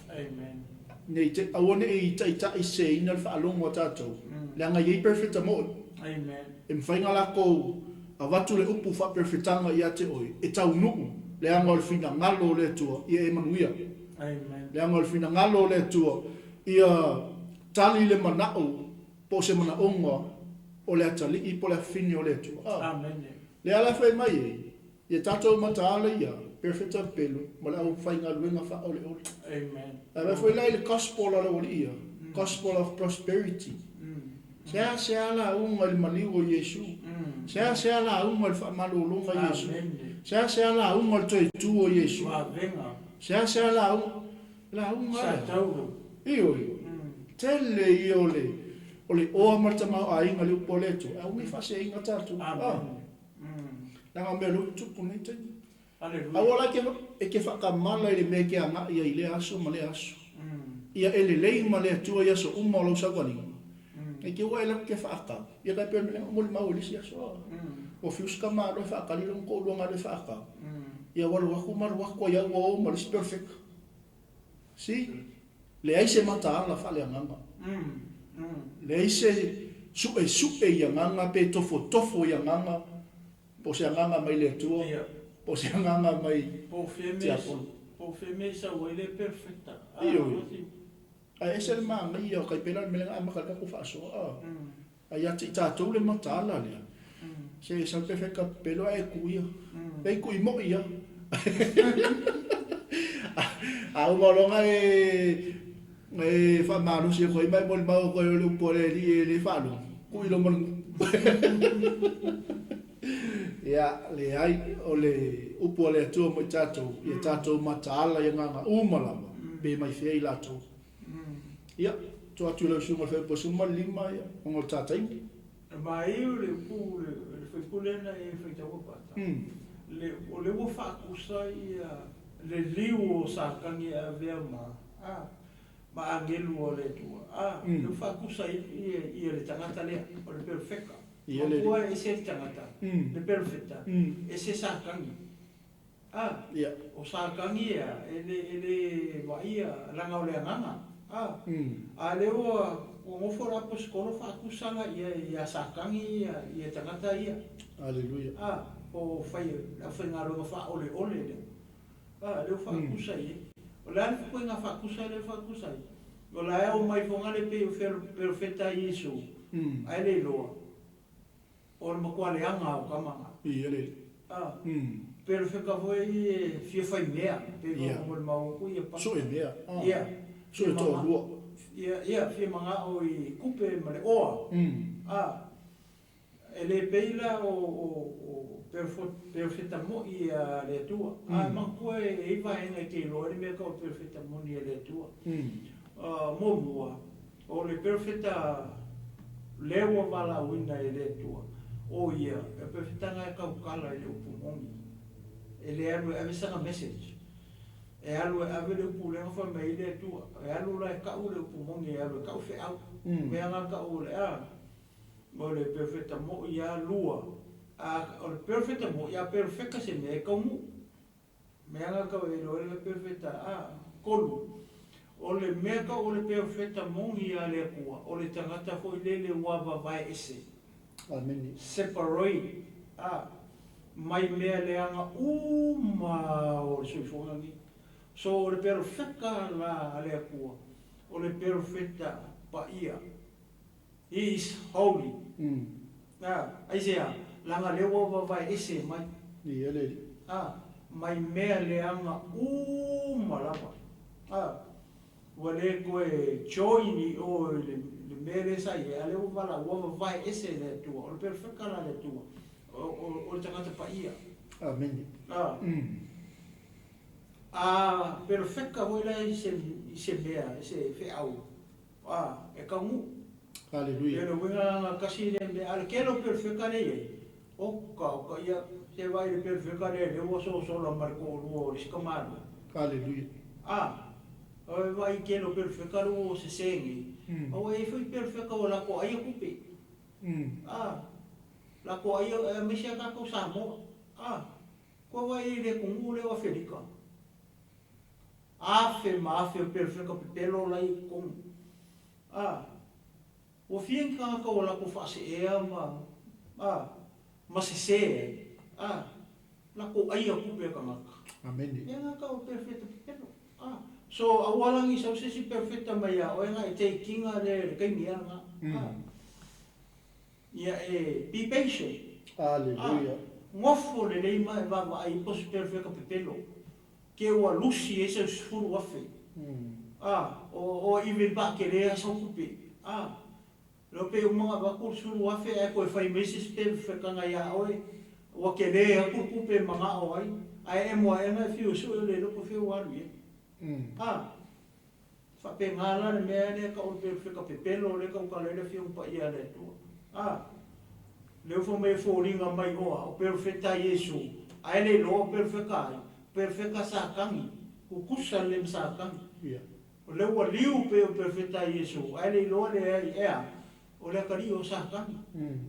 Amen. Nei te, aua ne i taitaiseseina le faalogo a tatou, leaga e i ai perofeta moi. Amen. E mafai ona latou avatu le upu faaperofetaga ia te oe, e taunuu, leaga o le finagalo o le Atua ia e manuia. Amen. Leaga o le finagalo o le Atua ia tali le manao po o se manaoga o le atalii po o le afafine o le Atua. A. Amene. Lea la e fai mai ai, ia tatou mataala ia perofeta pepelo ma le aufaigaluega faaoleole. Amen. Ae vaai foi la i le Gospel a le aualii ia, Gospel of Prosperity. Seasea lauga i le maliu o Iesu. Seasea lauga i le faamalologa o Iesu. Seasea lauga i le toe tu o Iesu. Seasea lauga, lauga a le. Ioe. Tele ia o le o le oa ma le tamaoaiga i le upu a le Atua, ae aua ne i faaseseina tatou. A. Leaga o mea o lea ua tutupu i lenei taimi. Aua la e te faatamala i le mea e te agai ai i lea aso ma lea aso. Ia e lelei ma le Atua i aso uma o lau sauvaliga. Ne i te i ua e alu atu e faatau, ia tai pei o le mea lea na molimau i le isi aso. Ua fiu si tama loa e faatali lona toalua na alu e faatau. Ia ua alu atu ma alu atu ai au ua o ma le isi perofeta. See? Leai se mataala faaleagaga. Leai se suesue i agaga pe tofotofo i agaga. Po o se agaga mai le Atua, po o se agaga mai tiapolo. Po o fea mea i sau ai le perfecta. Ioe. Ae ese le manaia o Kaipela le mea lea na amata ai le tatou faasoa a. A ia te i tatou le mataala lea, se sau le perfecta pepelo ae e tu ia. E kui moi ia. A uma loa ona e E faamalosi atu ai ma e molimau atu ai o le upu a le Alii e le faalogo, kui loa ma le nuu. Ia, leai, o le upu a le Atua mo i tatou, ia tatou mataala i agaga uma lava, pe mai fea i latou. Ia, tuu atu i lau Susuga i le Fuaiupu 15, ia, ona o le ta taimi. E maiu le upu le faipule na e faitaua pata. Le, o le ua faakusa ia le liu o Satani e avea ma, a, ma agelu o le Atua. A, le ua faakusa ia, ia le tagata lea, o le perofeta. Ia le. Matua e ese le tagata, le perofeta, ese Satani. A, o Satani ia, e le, e le vaaia laga o le agaga. A, a lea ua, ua nofo le aposetolo faatusa la ia ia Satani ia, ia tagata ia. Aleluia. A, po o fai, le aufaigaluega faaoleole lea. A, lea ua faatusa i ai. O le a le ituaiga faatusa lea ua faatusa ai? O la e omai fogale pei o perofeta Iesu, ae le iloa. O le matua leaga o tama na. Ia le. A. Perofeta foi e fia fai mea, pei o le mau atu ia pa. Sue mea. Ia. Sue toalua. Ia, ia, fia manao i kupe ma le oa. A. E le pei la o, o, o perofeta moi a le Atua. A manatua e i ai vaega e te iloa ai le mea tau o perofeta moni a le Atua. Muamua, o le perofeta lea ua valaauina e le Atua, o ia, e perofeta e tautala i le upu moni. E le alu e ave sana message. E alu e ave le upu lea na fai mai ai le Atua. E alu la e tau le upu moni, e alu e tau feau. Mea na tau o le a, o le perofeta moi a lua. A, o le perofeta moi, a perofeta se mea e taunuu. Mea na tau e iloa ai le perofeta a, tolu. O le mea tau o le perofeta moni a le Atua, o le tagata foi lele ua vavae ese. Amene. Separate, a, mai mea leaga uma o le soifuaga lenei. So o le perofeta la a le Atua, o le perofeta paia. He is holy. A, aisea, laga lea ua vavae ese mai. Ia le alii. A, mai mea leaga uma lava. A, ua le toe join i o i le, le mea lea sa i ai, a lea ua vala, ua vavae ese e le Atua. O le perofeta la a le Atua, o, o, o le tagata paia. Amene. A, a perofeta foi la i se, i se mea, i se feau, a, e taunuu. Haleluia. E le uiga na kasi lea mea, a le tele o perofeta lea e i ai, oka, oka, ia, se vaai i le perofeta lea lea ua sosola ma le toalua o le isi tamālua. Haleluia. A, o e vaai i tele o perofeta lea ua sese nei, a ua i ai foi perofeta ua latou aia tupe. A, latou aia, aemaise a tatou Samoa. A, kua vaai i le atunuu lea o Afelika. Afe ma afe o perofeta pepelo la e i totonu. A, ua fia ni tagata ua latou faaseea ma, a, ma sese ai, a, latou aia tupe a tagata. Amene. Mea na tau o perofeta pepelo. A, so aua la ne i sau se isi perofeta mai ia oe na e take ina le, le taimi ea lena. A, ia e be patient. Aleluia. A, nofo lelei ma e vaavaai po o se perofeta pepelo. Ke ua lusi ai sau 10,000. A, o, o even paakele a sau tupe. A, leo pe uma na avatu le 10,000 ae toe fai mai se isi perofetaga ia oe, ua tele atu le tupe e manao ai, ae emo aena e fiu e sue le iloa po o fea ua alu i ai. A, faapena la le mea lea tau o le perofeta pepelo lea e tautala ai le Afioga Paia a le Atua. A, lea ua fai mai e foliga mai oa, o perofeta Iesu, ae le iloa o perofeta ai, perofeta Satani, tutusa lelei ma Satani. Ia. O lea ua liu pei o perofeta Iesu, ae le iloa leai ea, o le atalii o Satani.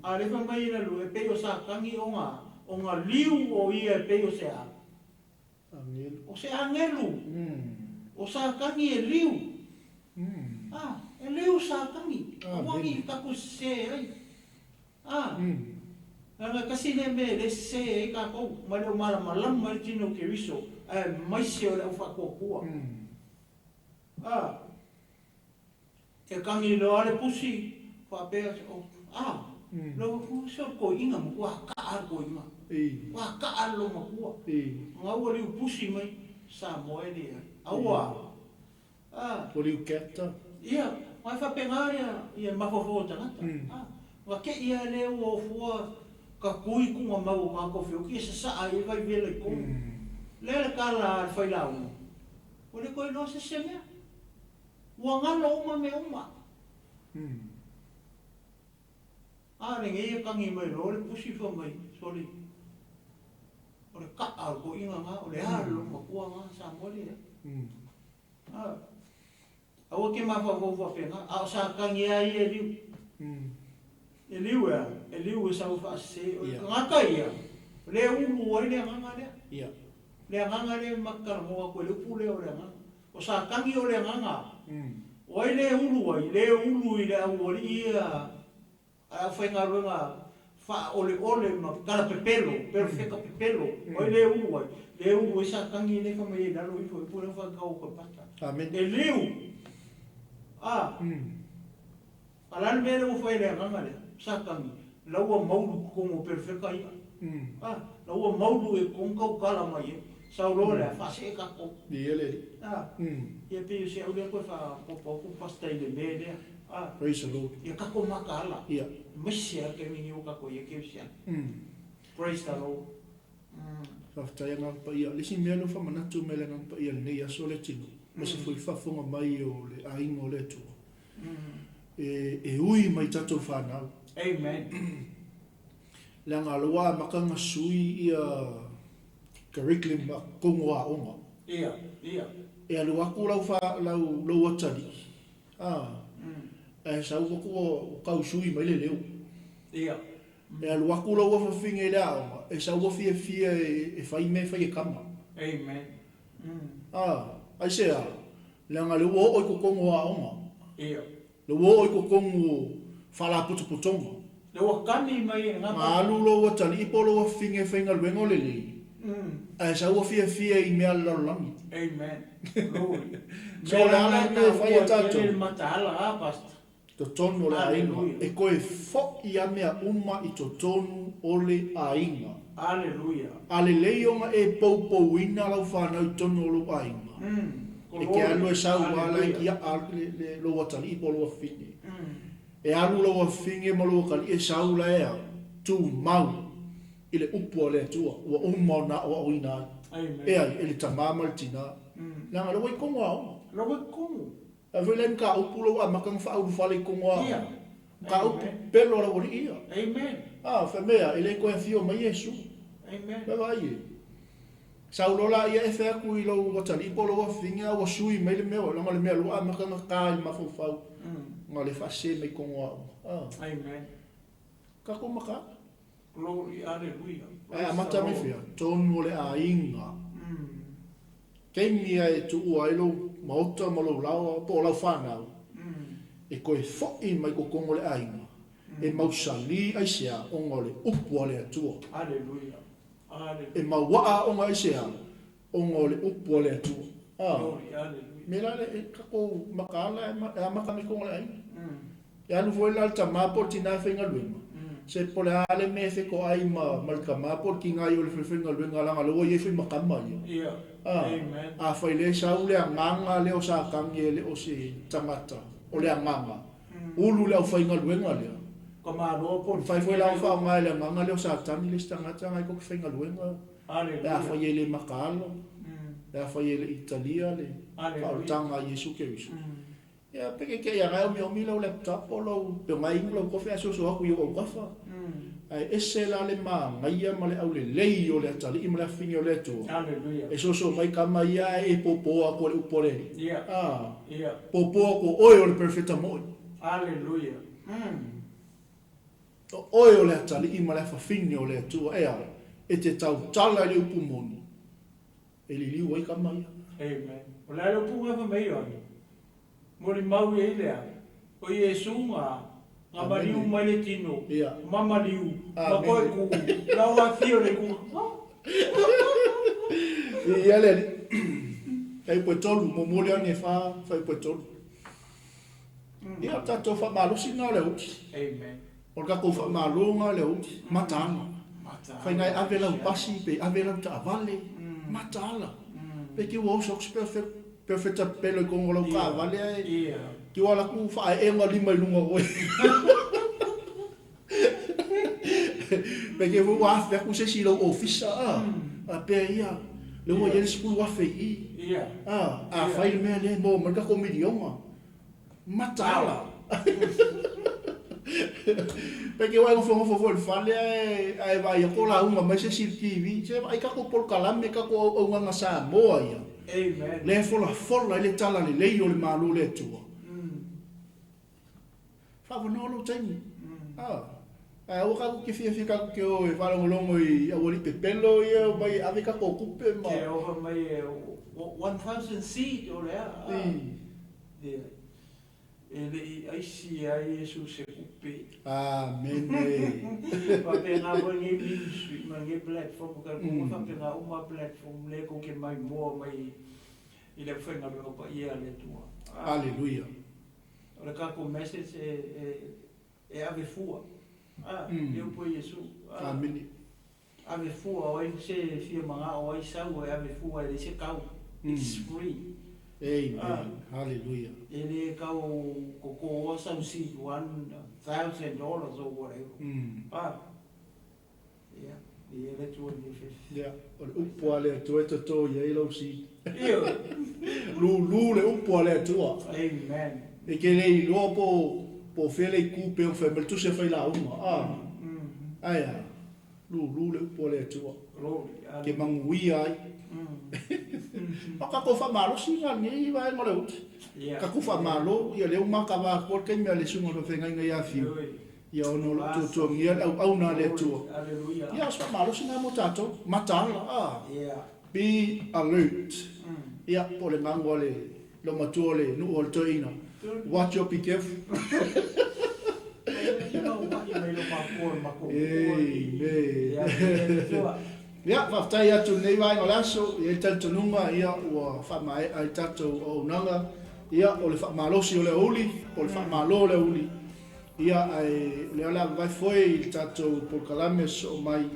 A lea fai mai i lalo, e pei o Satani ona, ona liu o ia e pei o se a? Agelu. O se agelu. O Satani e liu. A, e liu Satani. Aua ne i tatou sese ai. A, leaga e tasi lea mea e le sese ai tatou, ma e le o malamalama ai le tino o Keriso, aemaise o le aufaatuatua. A, e tagi loa le pusi, faapea, a, lau se o le toeaina matua kaa le toeaina. Ua kaa le loomatua. Ga ua liu pusi mai, Samoa e leai. Aua. A. Ua liu keta. Ia, ma e faapena ia, ia mafaufau o tagata. A, na te i lava lea ua ofua Ka tu i kuga mau o kākou feoki e sasaa ai vai vela i tonu. Lea le tala a le failauga, Ua le toe iloa se se mea. Ua galo uma mea uma. A lenei e tagi mai loa le pusi fai mai, Sole, o le kaa o le toeaina na, o le a le loomatua na, Samoa le ai. A. Aua e te mafaufau faapena, a o Satani lava ia e liu. E liu e a? E liu e sau e faasese. O le tagata ia, o lea e ulu ai le agaga lea. Le agaga lea e ma te talanoa atu ai, le upu lea o le agaga. O Satani o le agaga. O ai lea e ulu ai? Lea e ulu i le aualii ia A le aufaigaluega faaoleole ma talapepelo, perofeta pepelo, o ai lea e ulu ai? Lea e ulu ai Satani lea e fai mai ai i lalo ifo, e pule faitau o Kepata. Amen. E liu! A! A o le a le mea lea ua fai e le agaga lea? Satani, la ua maulu i totonu o perofeta ia. A! La ua maulu i totonu tautala mai ai. Sau loa lea, faasee tatou. Ia le alii. A! Ia pei o si au lea toe faaopoopo atu Pastor i le mea lea. A, Praise the Lord. Ia tatou mataala. Ia. Aemaise lava le taimi nei ua tatou i ai kerisiano. Praise the Lord. Faafetai Agaga Paia. O le isi mea lea ua faamanatu mai e le Agaga Paia i lenei aso le tino, aemaise foi le faafofoga mai o le aiga o le Atua, e ui mai tatou fanau. Amen. Leaga o lea ua amata ona sui ia curriculum a totonu o aoga. Ia, ia. E alu atu lau, lau, lou atalii, A, ae sau atu ua tau sui mai le leo. Ia. E alu atu lou afafine i le aoga, e sau ua fiafia e fai mea e fai e tama. Amen. A, aisea? Leaga lea ua oo i totonu o aoga. Ia. Lea ua oo i totonu o faalapotopotoga. Lea ua kami mai e Na alu lou atalii po o lou afafine e faigaluega o lelei, ae sau ua fiafia i mea a le lalolagi. Amen. Glory. So o le a la le mea e fai e tatou? Le mataala a pastor. Totonu o le aiga. E toe foi a mea uma i totonu o le aiga. Aleluia. A lelei ona e poupouina lau fanau i totonu o lou aiga. E te alu e sau a la e tiaa lou atalii po o lou afafine. E alu lou afafine ma lou atalii e sau la e a, tumau i le upu a le Atua ua uma ona aoaoina ai. E ai, e le tamā ma le tinā. Leaga o lea ua i tonu aoga. O lea ua i tonu. A foi la i mataupu lou amata ona faaulufale i tonu aoga. Mataupu pelo a lau alii ia. Amen. A, fai mea, e le toe afio mai Iesu. Amen. Vaai e. Sau loa laia e fai atu i lou atalii po o lou afafine a ua sui mai le mea, leaga o le mea ua amata ona ta i le mafaufau na le faasese mai tonu aoga. A. Amen. Tatou mataala. Glory, Alleluia. Ae amata mai fea? Tonu o le aiga. Taimi a e tuua ai lou maota ma lou laoa po o lau fanau, e toe foi mai totonu o le aiga, e mausali aisea ona o le upu a le Atua. Alleluia. E mauaa aoga aisea ona o le upu a le Atua. A mea la lea e tatou mataala e amata mai totonu o le aiga. E alu foi la le tama po o le tina e faigaluega, se po o le a le mea e fetoai ma le tama po o le tina i o le falefaigaluega leaga o lea ua i ai foi ma tama ia. A, afai lea e sau le agaga lea o Satani e le o se tagata, o le agaga, ulu le aufaigaluega lea. Ka malo po o le Mafai foi la ona faaaoga e le agaga lea o Satani le isi tagata nai ko te faigaluega, pe afai e le mataala, pe afai e le i talia le faaolataga a Iesu Keriso. Ia, pe kei kei ana e omiomi lau laptop po o lau pe ona e inu lau kofi ae soso atu i ou autafa. Ae ese la le manaia ma le aulelei o le atalii ma le afafine o le Atua. E soso mai tama ia ae e popo atu o le upu a le Alii. A, popo atu o oe o le perofeta moʻi. O oe o le atalii ma le afafine o le Atua, ea, e te tautala i le upu moni. E liliu ai tama ia. Amen. O le a le upu nga fai mai Ioane? Molimau i ai lea, o Iesu nga, nga maliu mai le tino, ma maliu, ma koe ku, la ua afio le ku. Ia le alii. Fai upu e tolu, momoli ane e fa, fai upu e tolu. Ia, o le tatou faamalosi lena o le aoauli. Amen. O le tatou faamalo lena o le aoauli. Mataala. Fai na e ave lau pasi pe ave lau taavale. Mataala. Pe te ua oso atu se perofeta pepelo i totonu o lau taavale ae te ua alu atu faaeega lima i luga o oe. Pe te foi ua afe atu se isi i lou ofisa, a, faapea ia, lea ua i ai le $10,000 i i. A, afai le mea lea e maua mai le tatou miliona. Mataala! Pe te ua e nofonofo foi i le fale ae, ae vaai atu o lauga mai se isi i le TV, se vaai tatou polokalame, tatou auaunaga Samoa ia. Amen. Lea e folafola ai le talalelei o le Malo o le Atua. Faavanoa lou taimi. A, ae aua tatou te fiafia tatou te o e faalogologo i aualii pepelo ia e omai e ave tatou tupe ma. Te ofa mai e 1000 seed o le a? Ia. E le i aisi ai Iesu se tupe. Amene. Faapena foi lenei ministry ma lenei platform, talitonu faapena uma platform lea tou te maimoa mai i le aufaigaluega paia a le Atua. Aleluia. O le tatou message e ave fua. A, e upu e Iesu. Amene. Ave fua o ai se fia manao ai sau e ave fua e leai se kau. It's free. Amen. Hallelujah. E le kau kokoa sau seed $1,000 or whatever. A, ia, ia le Atua i le fefe. Ia, o le upu a le Atua e toto i ai lau seed. Ioe. Lulu le upu a le Atua. Amen. E te le iloa po o fea le itu pe o fai mai le tusi a failauga. A, ae a? Lulu le upu a le Atua. Ke manuia ai. O tatou faamalosi na lenei vaega o le uti. Tatou faamalo, ia lea ua matava atu le taimi a le susuga i le faafeagaiga ia Fiu. Ia ona o lo o tuatuagia le auauna a le Atua. Ia o se faamalosi na mo tatou. Mataala, a. Be alert. Ia, po o le gago a le loomatua o le nuu o le toeaina. Watch your be careful. Ia, faafetai atu i lenei vaega o le aso, e i ai le talitonuga ia ua faamaea ai le tatou auaunaga, ia o le faamalosi o le aoauli, po o le faamalo o le aoauli, ia ae o lea o le a vavae foe i le tatou polokalame sosoo mai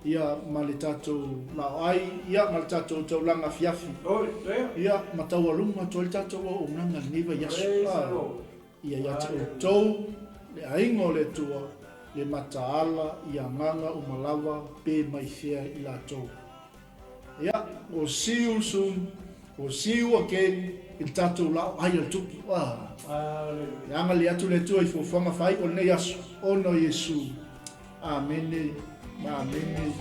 ia ma le tatou laoai, ia ma le tatou taulaga afiafi, ia ma taualuga atu ai le tatou auaunaga i lenei vaiaso. Ia ia te outou le aiga o le Atua, le mataala i agaga uma lava pe mai fea i latou. Ia, we'll see you soon, we'll see you again i le tatou laoai a le Tupu. Ah. E agalelei atu le Atua i fuafuaga faaiu o lenei aso, ona o Iesu. Amene ma amene.